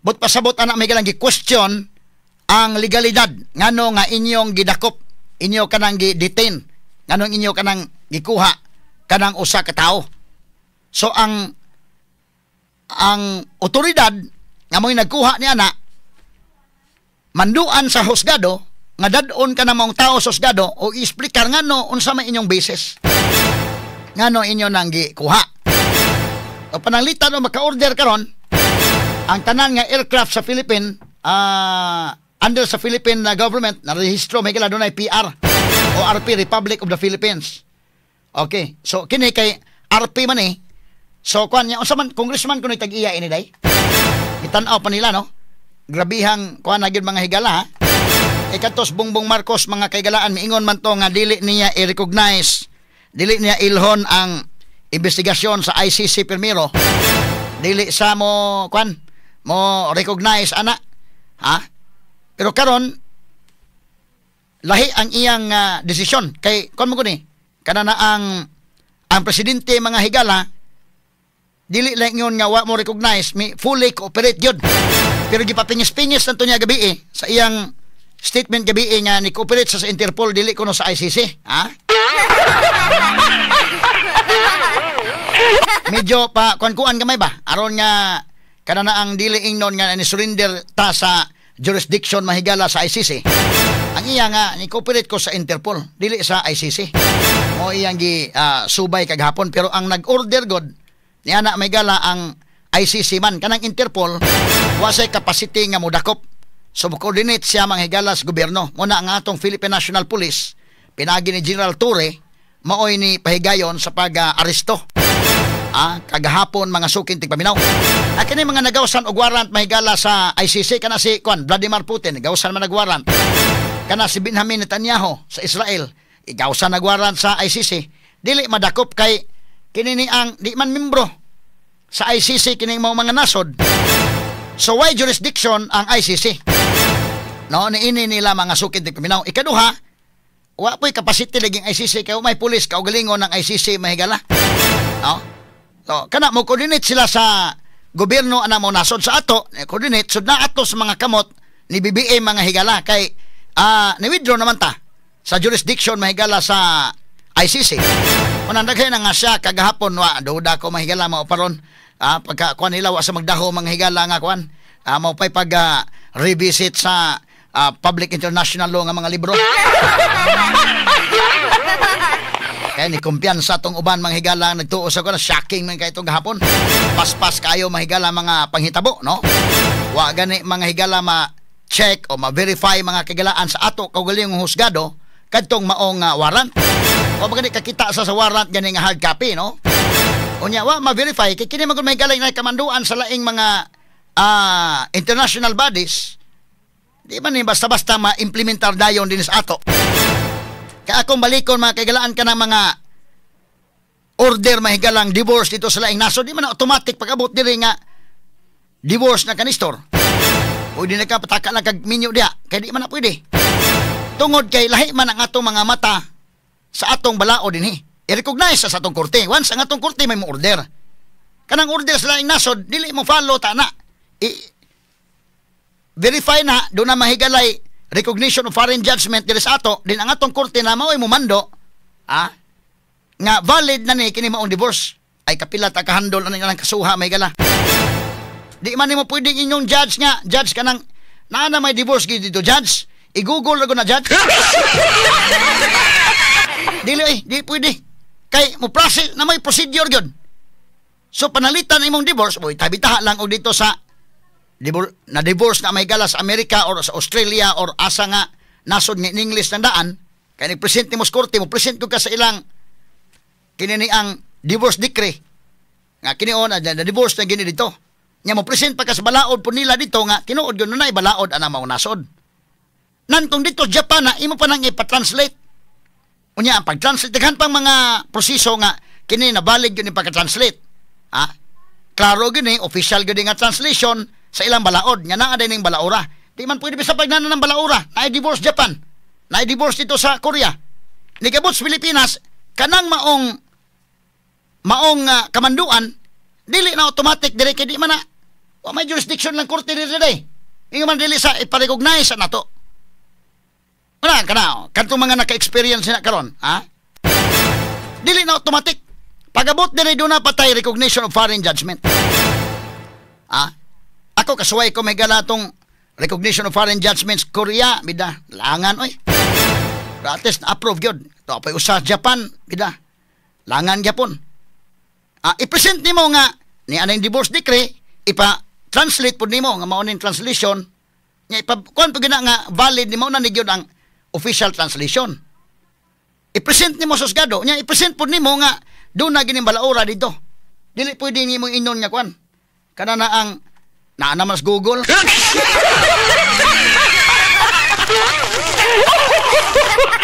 But pasabot ana may galang gi-question ang legalidad ngano nga inyong gidakop, inyo kanang gi-detain, nganong inyo kanang gikuha kanang usa ka tawo. So ang otoridad nga mo'y nagkuha ni ana manduan sa husgado nga dad-on ka na maong tao sa husgado o i-explicar ngano unsa may inyong basis ngano inyo nang gikuha. O pananglitan o maka-order karon ang tanan nga aircraft sa Philippine under sa Philippine government na rehistro may kila dunay PR o RP, Republic of the Philippines. Okay, so kini kay RP man eh. So kuan niya, unsa man, congressman kuno tag-iya ini day. Gitan-aw pa nila, no. Grabihang kuan na gyud, mga higala, ha. E katos Bongbong Marcos, mga kaigalaan, miingon man to nga dili niya i-recognize, dili niya ilhon ang investigasyon sa ICC primero. Dili sa mo kuan mo recognize ana. Ha? Pero karon lahi ang iyang desisyon kay kuan mo guni kana na ang presidente, mga higala, dili lang yun nga wa mo recognize, mi fully cooperate yun. Pero gipapingis-pingis nanto niya gabi eh, sa iyang statement gabi eh, nga ni cooperate sa Interpol, dili kuno sa ICC, ha. Medyo pa kuan-kuan gamay ba aron nga kana na ang dili ingnon nga ni surrender ta sa jurisdiction, mahigala, sa ICC. Ang iya nga ni cooperate ko sa Interpol, dili sa ICC, mo iyang gi subay kagahapon. Pero ang nag-order god ni ana may gala ang ICC man. Kanang Interpol wa say capacity nga modakop, so coordinate siya, mga higala, sa gobyerno. Muna ang atong Philippine National Police pinagi ni General Torre maoy ni pahigayon sa pag-aresto kagahapon, mga suking tigpaminaw. Kini mga nagawasan og warrant, mahigala, sa ICC, kana si kuan Vladimir Putin, nagawasan man nag warrant. Kana si Benjamin Netanyahu sa Israel. Ikaw sa nagwarant sa ICC, dili madakop kay kini ni ang di man membro sa ICC kining mga nasod. So why jurisdiction ang ICC? No, niini nila mga sukid ni paminaw. Ikaduha, wa po'y capacity laging ICC kay may pulis kaugalingon ng ICC mahigala. No? So, kana mo coordinate sila sa gobyerno ana mo nasod sa ato, coordinate sud na ato sa mga kamot ni BBM mga higala kay ni withdraw naman ta sa jurisdiction mahigala sa ICC. Unang daghay na nga siya kagahapon wa duda ko mahigala mao paron pagka kuan nila wa sa magdaho mga higala nga kuan mao pay pag revisit sa public international law nga mga libro. Kaya ni kumpiyansa tong uban mga higala nagtuo sa kuan, shocking man kay itong gahapon. Paspas kayo mga higala mga panghitabo, no? Wa gani mga higala ma-check o ma-verify mga kagalaan sa ato kaugalingong husgado kadtong maong warrant. Wa ba gani kakita sa warrant gani nga hard copy, no? Unya wa ma-verify kay kini man gud mahigala na kamanduan sa laing mga international bodies. Di man ni basta-basta ma-implementar dayon dinhi sa ato. Kaya akong balikon mga kaigalaan ka ng mga order mahigalang divorce dito sa laing nasod, di man automatic pag-abot diri nga divorce na kanistor. Pwede na ka pataka lang kag minyo diha, kay di man na pwede. Tungod kay lahi man ang atong mga mata sa atong balao dinhi. I-recognize sa atong korte. Once ang atong korte may mo order. Kanang order sa laing nasod, dili mo follow ta na. I-verify na do na mahigalay recognition of foreign judgment diri sa ato, din ang atong korte na mao'y mumando, nga valid na ni kini maong divorce. Ay kapila ta kahandol ani ang kasuha may gala. Di man nimo pwedeng inyong judge nga, judge kanang naa na may divorce gid dito judge. I-google ra na judge. Dili di pwede. Kay mo process na may procedure gyud. So panalitan imong divorce, boy tabitaha lang og dito sa na divorce na may gala sa Amerika or sa Australia or asa nga nasod nga in English na daan, kay nag-present nimo sa korte, mo present ko ka sa ilang kini ni ang divorce decree nga kini on na divorce na gini dito. Nya mo present pa ka sa balaod po nila dito nga tinuod gyud na balaod ana mao nasod. Nan kung dito Japan na imo pa nang ipa-translate. Unya ang pag-translate daghan pang mga proseso nga kini na valid gyud ni pagka-translate. Klaro gyud ni official gyud nga translation sa ilang balaod nga naa din ning balaora. Di man pwede bisa pagnana ng balaora. Na divorce Japan, na divorce dito sa Korea. Nigabot sa Pilipinas kanang maong maong kamanduan dili na automatic dire kay di man na wa may jurisdiction lang korte diri. Ingon man dili sa ipa-recognize sa nato. Wala kana kadtong mga naka-experience na karon, ha? Dili na automatic. Pagabot diri do na patay recognition of foreign judgment. Ako kasuway ko may galatong recognition of foreign judgments Korea bida langan oy. Rates na approve gyud. To pay usa Japan bida langan gyapon. I-present nimo nga ni anang divorce decree, ipa-translate pud nimo nga mao ning translation nya ipa kuan pud gina nga valid nimo na ni gyud ang official translation. I-present nimo sa husgado nya i-present pud nimo nga do na gining balaora dito. Dili pwede nimo inon nga kuan. Kana na ang naa naman sa Google.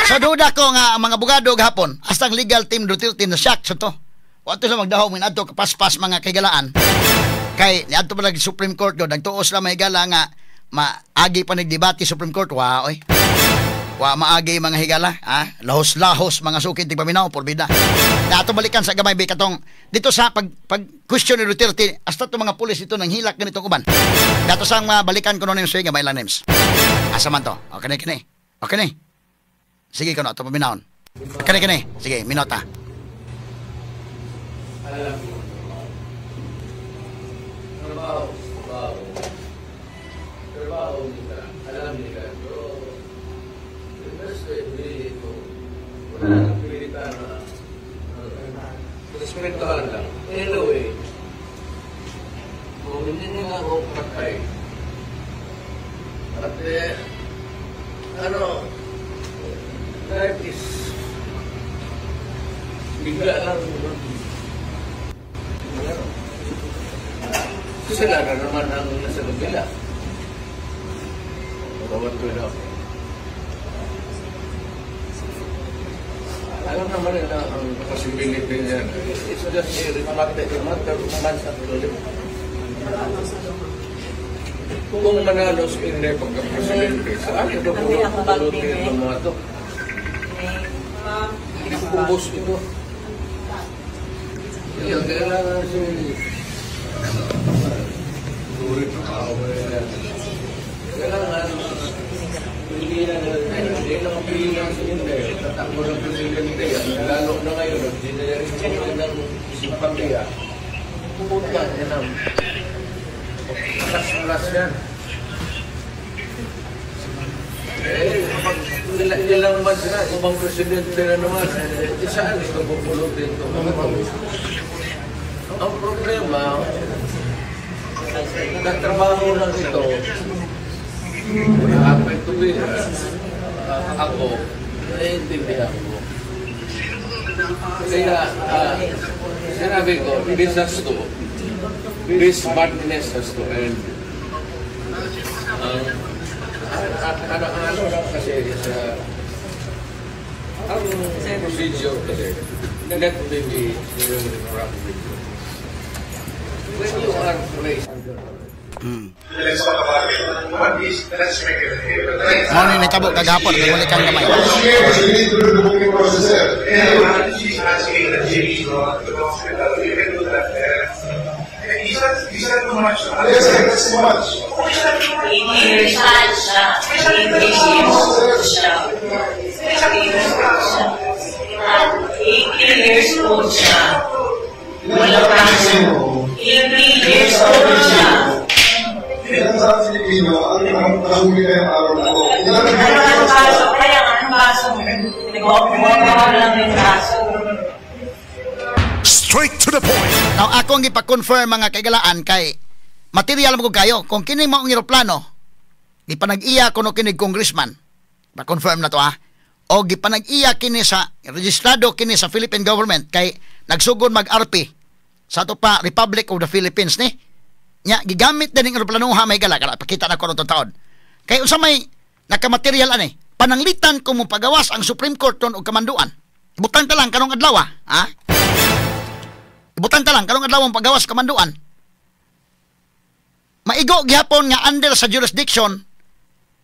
Sa duda ko nga ang mga abogado gahapon, hasta ang legal team Duterte na shock sa to. Wato sa magdahom adto kapaspas mga kaigalaan. Kay niadto pa lagi Supreme Court do, nagtuos la mahigala nga maagi pa nagdebate Supreme Court wa oy. Wa maagi mga higala, lahos-lahos mga sukid tigpaminaw porbida. Dato balikan sa gamay katong dito sa pag question ni Duterte hasta to mga pulis dito nang hilak ganitong uban. Dato sang balikan ko names gamay lang names. Asa man to? Okay kini. Okay ni. Sige kuno ato paminawon. Kani kini. Sige, minota. Alam mo. Trabaho, trabaho. Trabaho nila, alam nila. Pero wala nang pilitan na respetuhan lang. Anyway, kung hindi nila ako patay, at ano, life is bigla lang. Kasalanan naman ang nasa kabila. Tawad ko na ako. Alam naman nila ang possibility niyan. It's just a matter of months actually. Kung manalo si Inday pagka-presidente, saan ito pulot itong mga to? Ubos ito. Kaya kailangan si Turit kailangan pigilan nila, hindi lang pigilan si Inday. Tatakbo ng presidente yan. Lalo na ngayon, generation ng simpatiya. Pupunta yan ang Malas yan. Eh, kapag ilang months na, ibang presidente na naman, eh, saan ito pupulutin ito? Ang problema, katrabaho lang ito, happen to be, ako, naiintindihan ko. Kaya, sinabi ko, this madness has to end. Ang ano, ano lang kasi sa ang procedure kasi, let me be very frank with you. When you are placed under arrest, Let's talk about it. One is, let's make it clear. Mao ni nitabo kagahapon kay wala kang gamay. You need to do the booking process, sir. And she's asking that she needs to go to the hospital. You can do that there. Is that too much? Yes, sir, that's too much. Oh, is that too much? 80 years old siya. 80 years old siya. 80 years old siya. Wala kaso. 80 years old siya. Ilan sa Pilipino ang nahuli ngayong araw na ito? Ilan ang Ano ang kaso? Kaya nga, anong kaso? Nag-gawa lang yung kaso. Straight to the point. Now akong gipa-confirm, mga kaigalaan, kay material mo ko kayo kung kini maong eroplano gipanag-iya kuno kini congressman. Pa-confirm na to ha. O gipanag-iya kini sa registrado kini sa Philippine government kay nagsugod mag-RP sa ato pa Republic of the Philippines ni. Nya gigamit din ang eroplano ha, may gala kala pakita na ko ron taon. Kay unsa may nakamaterial ani? Pananglitan kung mopagawas ang Supreme Court ton og kamanduan. Ibutang ta lang karong adlaw ha. Ibutang ta lang karong adlaw ang pagawas kamanduan. Maigo gihapon nga under sa jurisdiction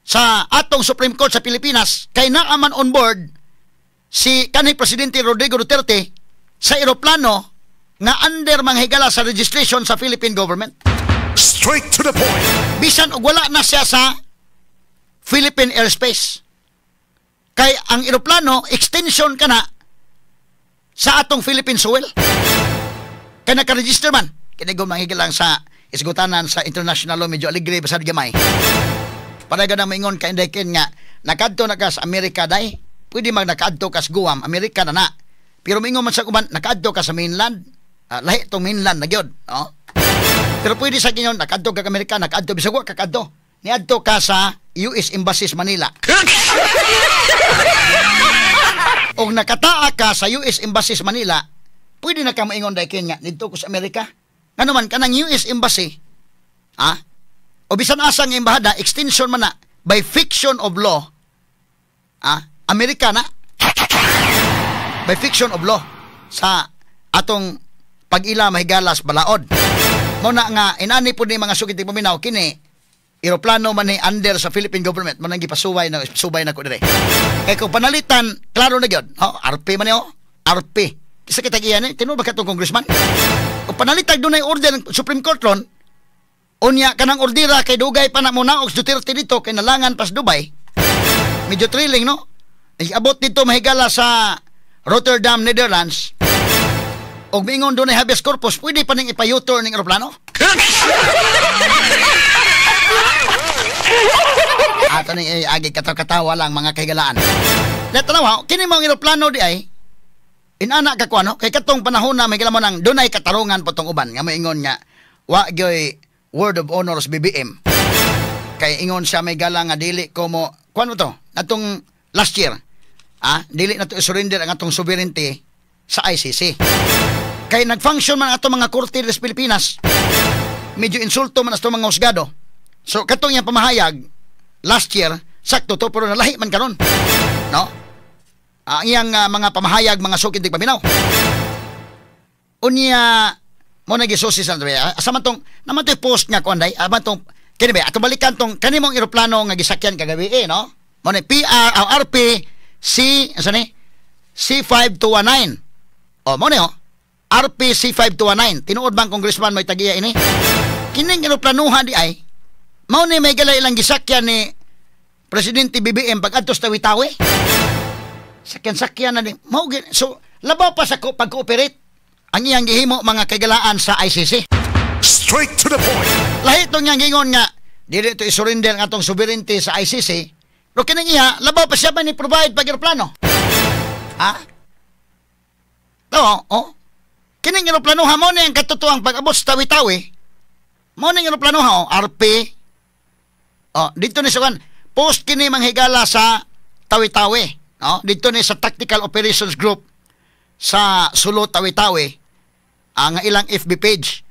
sa atong Supreme Court sa Pilipinas kay naa man on board si kanhi Presidente Rodrigo Duterte sa eroplano nga under mga higala sa registration sa Philippine government. Straight to the point. Bisan og wala na siya sa Philippine airspace. Kay ang eroplano extension kana sa atong Philippine soil. Kay naka-register man. Kini go lang sa isgutanan sa international law, medyo aligre basad gamay. Para ganang maingon ka, Inday Ken, nga nakadto na ka sa Amerika day, pwede mag nakadto ka sa Guam, Amerika na na. Pero maingon man sa uban, nakadto ka sa mainland, lahi tong mainland na gyud, no? Pero pwede sa kinyon, nakadto ka sa Amerika, nakadto bisag wa ka kadto. Niadto ka sa US Embassy sa Manila. Og nakataa ka sa US Embassy sa Manila, pwede na ka maingon day ken nga didto ko sa Amerika. Ngano man kanang US Embassy, ah, o bisan asa nga embahada, extension man na by fiction of law, ah, Amerika na by fiction of law sa atong pag-ila mahigalas balaod. Mo na nga inani pud ni mga sugit paminaw kini eroplano man ni under sa Philippine government man ang gipasuway na subay na ko dire. Kay kung panalitan klaro na gyud. Oh, RP man ni oh. RP. Kisa kita giyan ni tinuod ba katong congressman? Kung panalitag dunay order ng Supreme Court ron, unya kanang ordira kay dugay pa na mo naog Duterte dito kay nalangan pas Dubai. Medyo thrilling, no? Abot dito mahigala sa Rotterdam, Netherlands. Og miingon dunay habeas corpus, pwede pa ning ipa-U-turn ning eroplano? Ato ning agi kataw-katawa lang mga kahigalaan. Natanaw, kini mong eroplano di ay inana ka kuano kay katong panahon na may mo nang dunay katarungan po tong uban nga moingon nga wa gyoy word of honor sa BBM. Kay ingon siya may gala nga dili ko mo kuano to atong last year. Ah, dili na to surrender ang atong sovereignty sa ICC. Kay nag-function man atong mga korte sa Pilipinas. Medyo insulto man ato mga husgado. So katong iyang pamahayag last year, sakto to pero nalahi man karon. No? Ang iyang mga pamahayag, mga suking tigpaminaw. Unya mo na gisusi sa asa man tong naman to'y post nga kuan day, man tong kini ba ato balikan tong kanimong eroplano nga gisakyan kagabi eh, no? Mo ni PR RP C asa ni C5219. Oh, mo ni oh. RP C5219. Tinuod bang congressman may tagiya ini? Kining eroplanuhan di ay mao ni may galay ilang gisakyan ni Presidente BBM pag adto sa Tawi-Tawi. Sakyan-sakyan na ni mao, so labaw pa sa pag-cooperate ang iyang gihimo, mga kaigalaan, sa ICC. Straight to the point. Lahi itong iyang gingon nga dili ito isurrender ang atong sovereignty sa ICC. Pero kining iya, labaw pa siya ba ni provide pag eroplano? Ha? Oo, oh. Kining eroplano ha, mo ni ang katotoang pag-abot sa Tawi-Tawi. Mo ni ang eroplano ha, oh, RP. Oh, dito ni sa post kini manghigala sa Tawi-Tawi. No? Dito ni sa Tactical Operations Group sa Sulu, Tawi-Tawi, ang ilang FB page.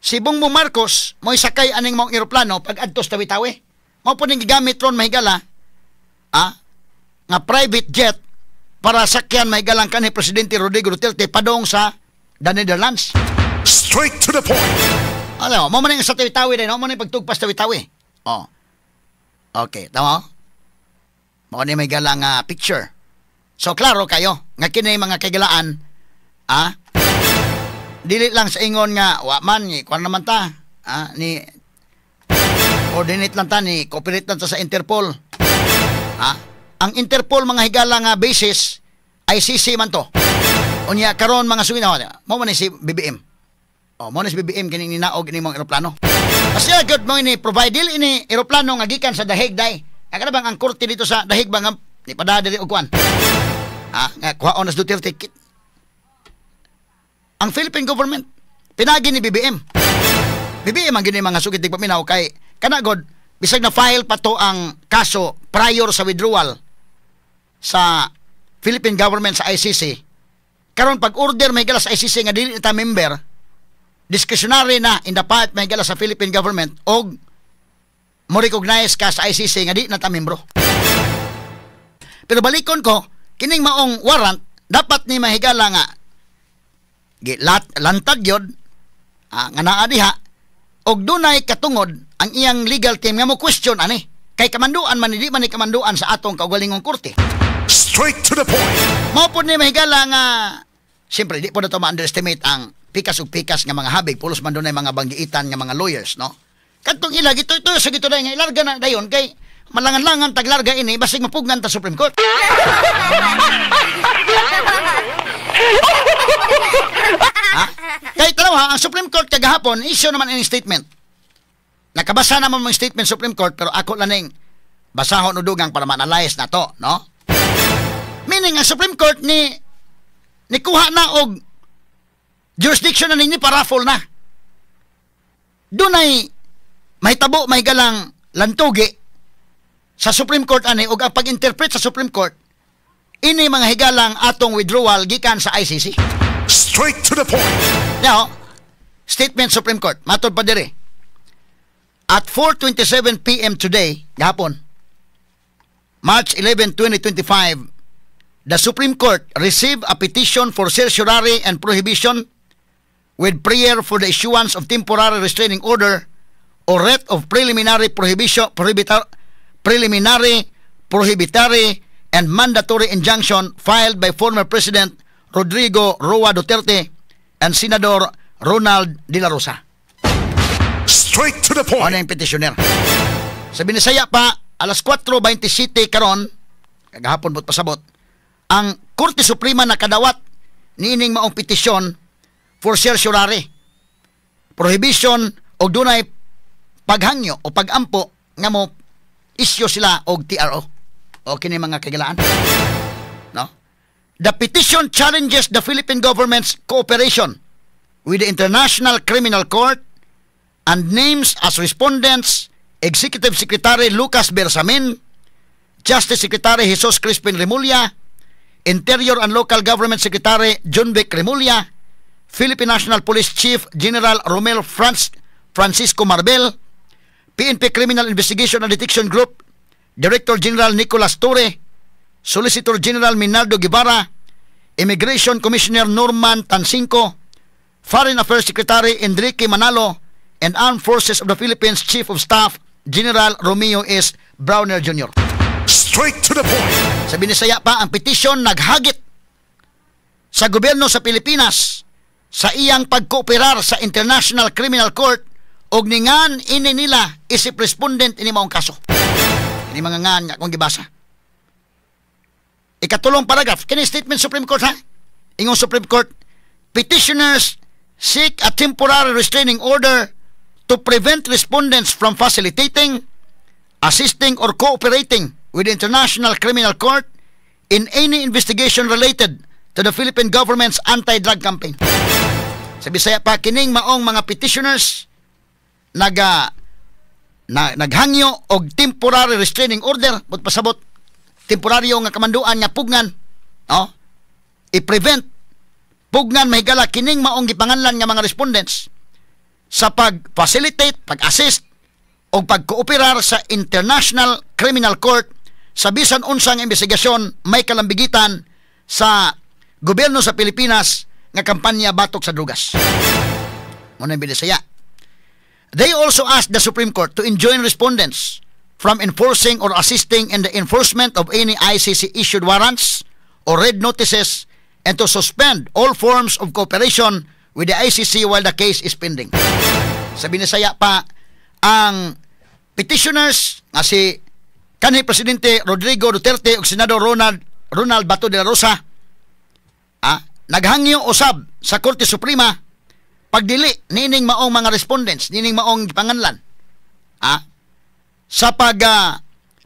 Si Bongbong Marcos mo'y sakay aning maong eroplano pag adto sa Tawi-Tawi. Mao po ning gigamit ron, mahigala, nga private jet para sakyan mahigalang kanhi Presidente Rodrigo Duterte padong sa the Netherlands. Straight to the point. Ano, mo man sa Tawi-Tawi din, mo man pagtugpas Tawi-Tawi. Oh. Okay, tama? Mao ni may galang picture. So klaro kayo nga kini mga kaigalaan, dili lang sa ingon nga wa man ni kuan naman ta, ni coordinate lang ta, ni cooperate lang ta sa Interpol. Ang Interpol, mga higala, nga basis ICC man to. Unya karon, mga suwina, mo man ni si BBM. Oh, mo ni si BBM kining ninaog ini mong eroplano. Kasi good mo ini provide dili ini eroplano nga gikan sa The Hague day. Nga bang ang korte dito sa The Hague ba nga ni pada diri og kuan? Nga kuhaon na sa Duterte. Ang Philippine government pinagi ni BBM. BBM ang gini, mga sugid paminaw, kay kana god bisag na file pa to ang kaso prior sa withdrawal sa Philippine government sa ICC. Karon pag order may sa ICC nga dili ta member, discretionary na in the part may sa Philippine government og mo recognize ka sa ICC nga di na ta membro. Pero balikon ko, kining maong warrant dapat ni mahigala nga lat, lantad yod nga naa diha og dunay katungod ang iyang legal team nga mo question ani kay kamanduan man, di man ni kamanduan sa atong kaugalingong korte. Straight to the point. Mao pod ni mahigala nga siyempre di po na to ma-underestimate ang pikas ug pikas nga mga habig, pulos man dunay mga banggiitan nga mga lawyers, no? Kadtong ila gito ito sa gito nga ilarga na dayon kay malangan-langan taglarga ini, basig mapugnan ta Supreme Court. Ha? Kay tanaw ha, ang Supreme Court kagahapon issue naman ini statement. Nakabasa naman mong statement Supreme Court, pero ako lang ning basahon udugang para ma-analyze na to, no? Meaning ang Supreme Court ni nikuha na og jurisdiction na ninyo para raffle na. Dunay mahitabo may galang lantugi sa Supreme Court ani og ang pag-interpret sa Supreme Court ini mga higalang atong withdrawal gikan sa ICC. Straight to the point. Now, statement Supreme Court, matod pa diri. At 4:27 p.m. today, gahapon, March 11, 2025, the Supreme Court received a petition for certiorari and prohibition with prayer for the issuance of temporary restraining order or writ of preliminary prohibition, preliminary, prohibitory, and mandatory injunction filed by former President Rodrigo Roa Duterte and Senador Ronald De La Rosa. Straight to the point. Ano yung petitioner? Sa Binisaya pa, alas 4:27 karon, kagahapon mo't pasabot, ang Korte Suprema nakadawat niining maong petisyon for certiorari, prohibition o dunay paghangyo o pagampo nga mo issue sila og TRO. O kini mga kagalaan. No? The petition challenges the Philippine government's cooperation with the International Criminal Court and names as respondents Executive Secretary Lucas Bersamin, Justice Secretary Jesus Crispin Remulla, Interior and Local Government Secretary Jonvic Remulla, Philippine National Police Chief General Romel Francisco Marbel, PNP Criminal Investigation and Detection Group Director General Nicolas Torre, Solicitor General Minardo Guevara, Immigration Commissioner Norman Tancinco, Foreign Affairs Secretary Enrique Manalo, and Armed Forces of the Philippines Chief of Staff General Romeo S. Brawner Jr. Straight to the point. Sa Binisaya pa, ang petisyon naghagit sa gobyerno sa Pilipinas sa iyang pagkooperar sa International Criminal Court og ningan ini nila isip respondent ini maong kaso. Ini mga ngan nga akong gibasa. Ikatulong paragraph, kini statement Supreme Court ha. Ingon Supreme Court, petitioners seek a temporary restraining order to prevent respondents from facilitating, assisting or cooperating with the International Criminal Court in any investigation related to the Philippine government's anti-drug campaign. Sa Bisaya pa, kining maong mga petitioners naghangyo og temporary restraining order, but pasabot temporaryo nga kamanduan nga pugnan, oh, i-prevent pugnan mahigala kining maong gipanganlan nga mga respondents sa pag-facilitate, pag-assist o pagkooperar sa International Criminal Court sa bisan unsang investigasyon may kalambigitan sa gobyerno sa Pilipinas nga kampanya batok sa drugas. Muna yung Binisaya. They also asked the Supreme Court to enjoin respondents from enforcing or assisting in the enforcement of any ICC-issued warrants or red notices and to suspend all forms of cooperation with the ICC while the case is pending. Sa Binisaya pa, ang petitioners nga si kanhi Presidente Rodrigo Duterte ug Senador Ronald Ronald Bato de la Rosa naghangyo usab sa Korte Suprema pagdili nining maong mga respondents, nining maong gipanganlan sa pag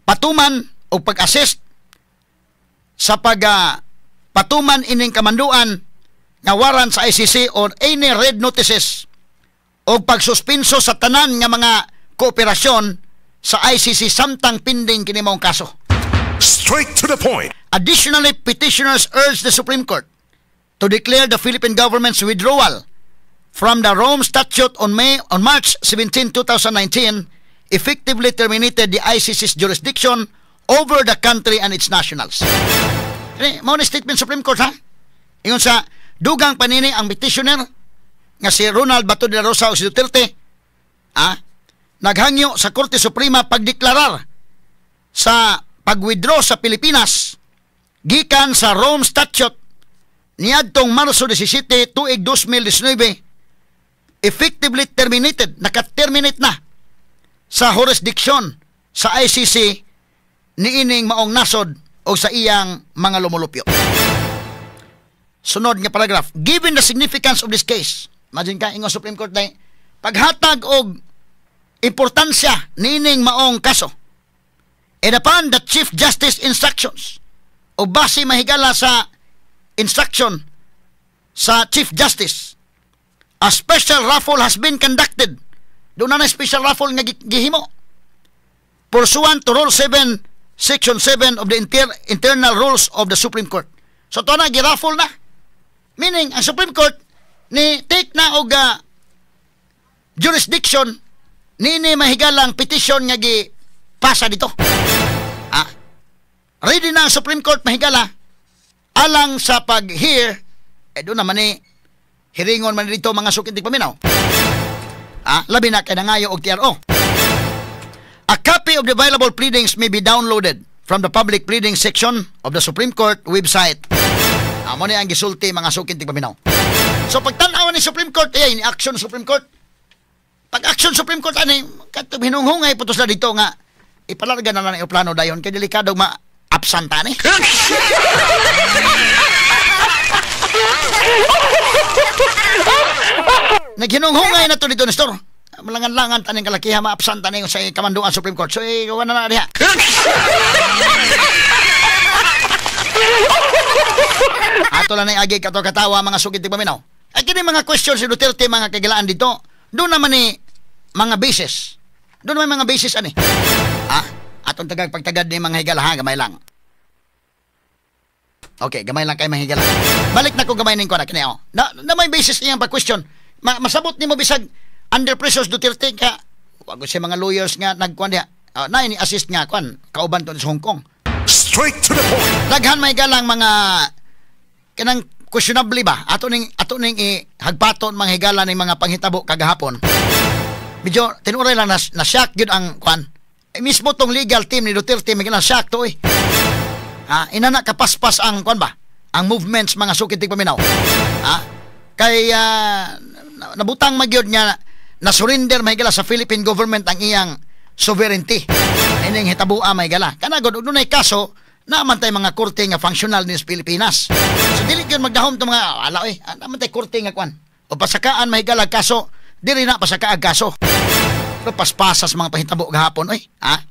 patuman o pag-assist sa pag patuman ining kamanduan nga warrant sa ICC or any red notices o pagsuspinso sa tanan nga mga kooperasyon sa ICC samtang pending kini maong kaso. Straight to the point. Additionally, petitioners urge the Supreme Court to declare the Philippine government's withdrawal from the Rome Statute on March 17, 2019 effectively terminated the ICC's jurisdiction over the country and its nationals. Kini mao ni statement Supreme Court ha. Ingon sa dugang panini ang petitioner nga si Ronald Bato de la Rosa o si Duterte naghangyo sa Korte Suprema pagdeklarar sa pag-withdraw sa Pilipinas gikan sa Rome Statute niadtong Marso 17 tuig 2019 effectively terminated, naka-terminate na sa jurisdiction sa ICC niining maong nasod o sa iyang mga lumulupyo. Sunod nga paragraph, given the significance of this case, imagine ka, ingon Supreme Court day, paghatag og importansya niining maong kaso, and upon the Chief Justice instructions, o base mahigala sa instruction sa Chief Justice, a special raffle has been conducted. Doon na special raffle nga gihimo. Pursuant to Rule 7, Section 7 of the Internal Rules of the Supreme Court. So to na, giraffle na. Meaning, ang Supreme Court ni take na og jurisdiction nini mahigalang petition nga gi pasa dito. Ready na ang Supreme Court mahigala alang sa pag-hear eh doon naman ni hiringon man dito mga sukintig paminaw. Labi na kay nangayo og TRO. A copy of the available pleadings may be downloaded from the public pleading section of the Supreme Court website. Mo ni ang gisulti mga sukintig paminaw. So pagtan-aw ni Supreme Court, eh, ni action Supreme Court. Pag action Supreme Court ani kadto hinunghungay putos na dito nga ipalarga na lang ang plano dayon kay delikado ma-absent ni. Naghinunghungay na to dito Nestor. Malangan-langan taning kalakiha ma-absent tani sa kamanduan Supreme Court. So eh, wala na diha. Ato lang na agi kato katawa mga sugid paminaw. Ay kini mga question si Duterte mga kagilaan dito. Doon naman ni mga basis. Doon naman mga basis ani. Atong tagag pagtagad ni mga higala ha, gamay lang. Okay, gamay lang kay mga higala. Balik na ko gamay ning kuan kini oh. Na may basis niyang pag-question. Masabot nimo bisag under pressure Duterte ka. Wag siya mga lawyers nga nagkuan diha. Na ini assist nga kuan kauban to sa Hong Kong. Straight to the point. Daghan may galang mga kanang questionable ba ato ning ihagpaton, mga higala, ning mga panghitabo kagahapon. Medyo tinuoray lang na shock gyud ang kwan. Eh, mismo tong legal team ni Duterte may na shock to eh. Ha, inana kapaspas ang kwan ba? Ang movements, mga suki tigpaminaw. Ha? Kay nabutang magyud nga na surrender, mahigala, sa Philippine government ang iyang sovereignty. Ining hitabua, mahigala. Kana gud, og dunay kaso, naa man tay mga korte nga functional ni sa Pilipinas. So dili gyud magdahom to mga ala eh. Naa man tay korte nga kwan. O pasakaan, mahigala, kaso, diri na pasakaag kaso. Pero paspasas mga pahitabo gahapon oy, ha?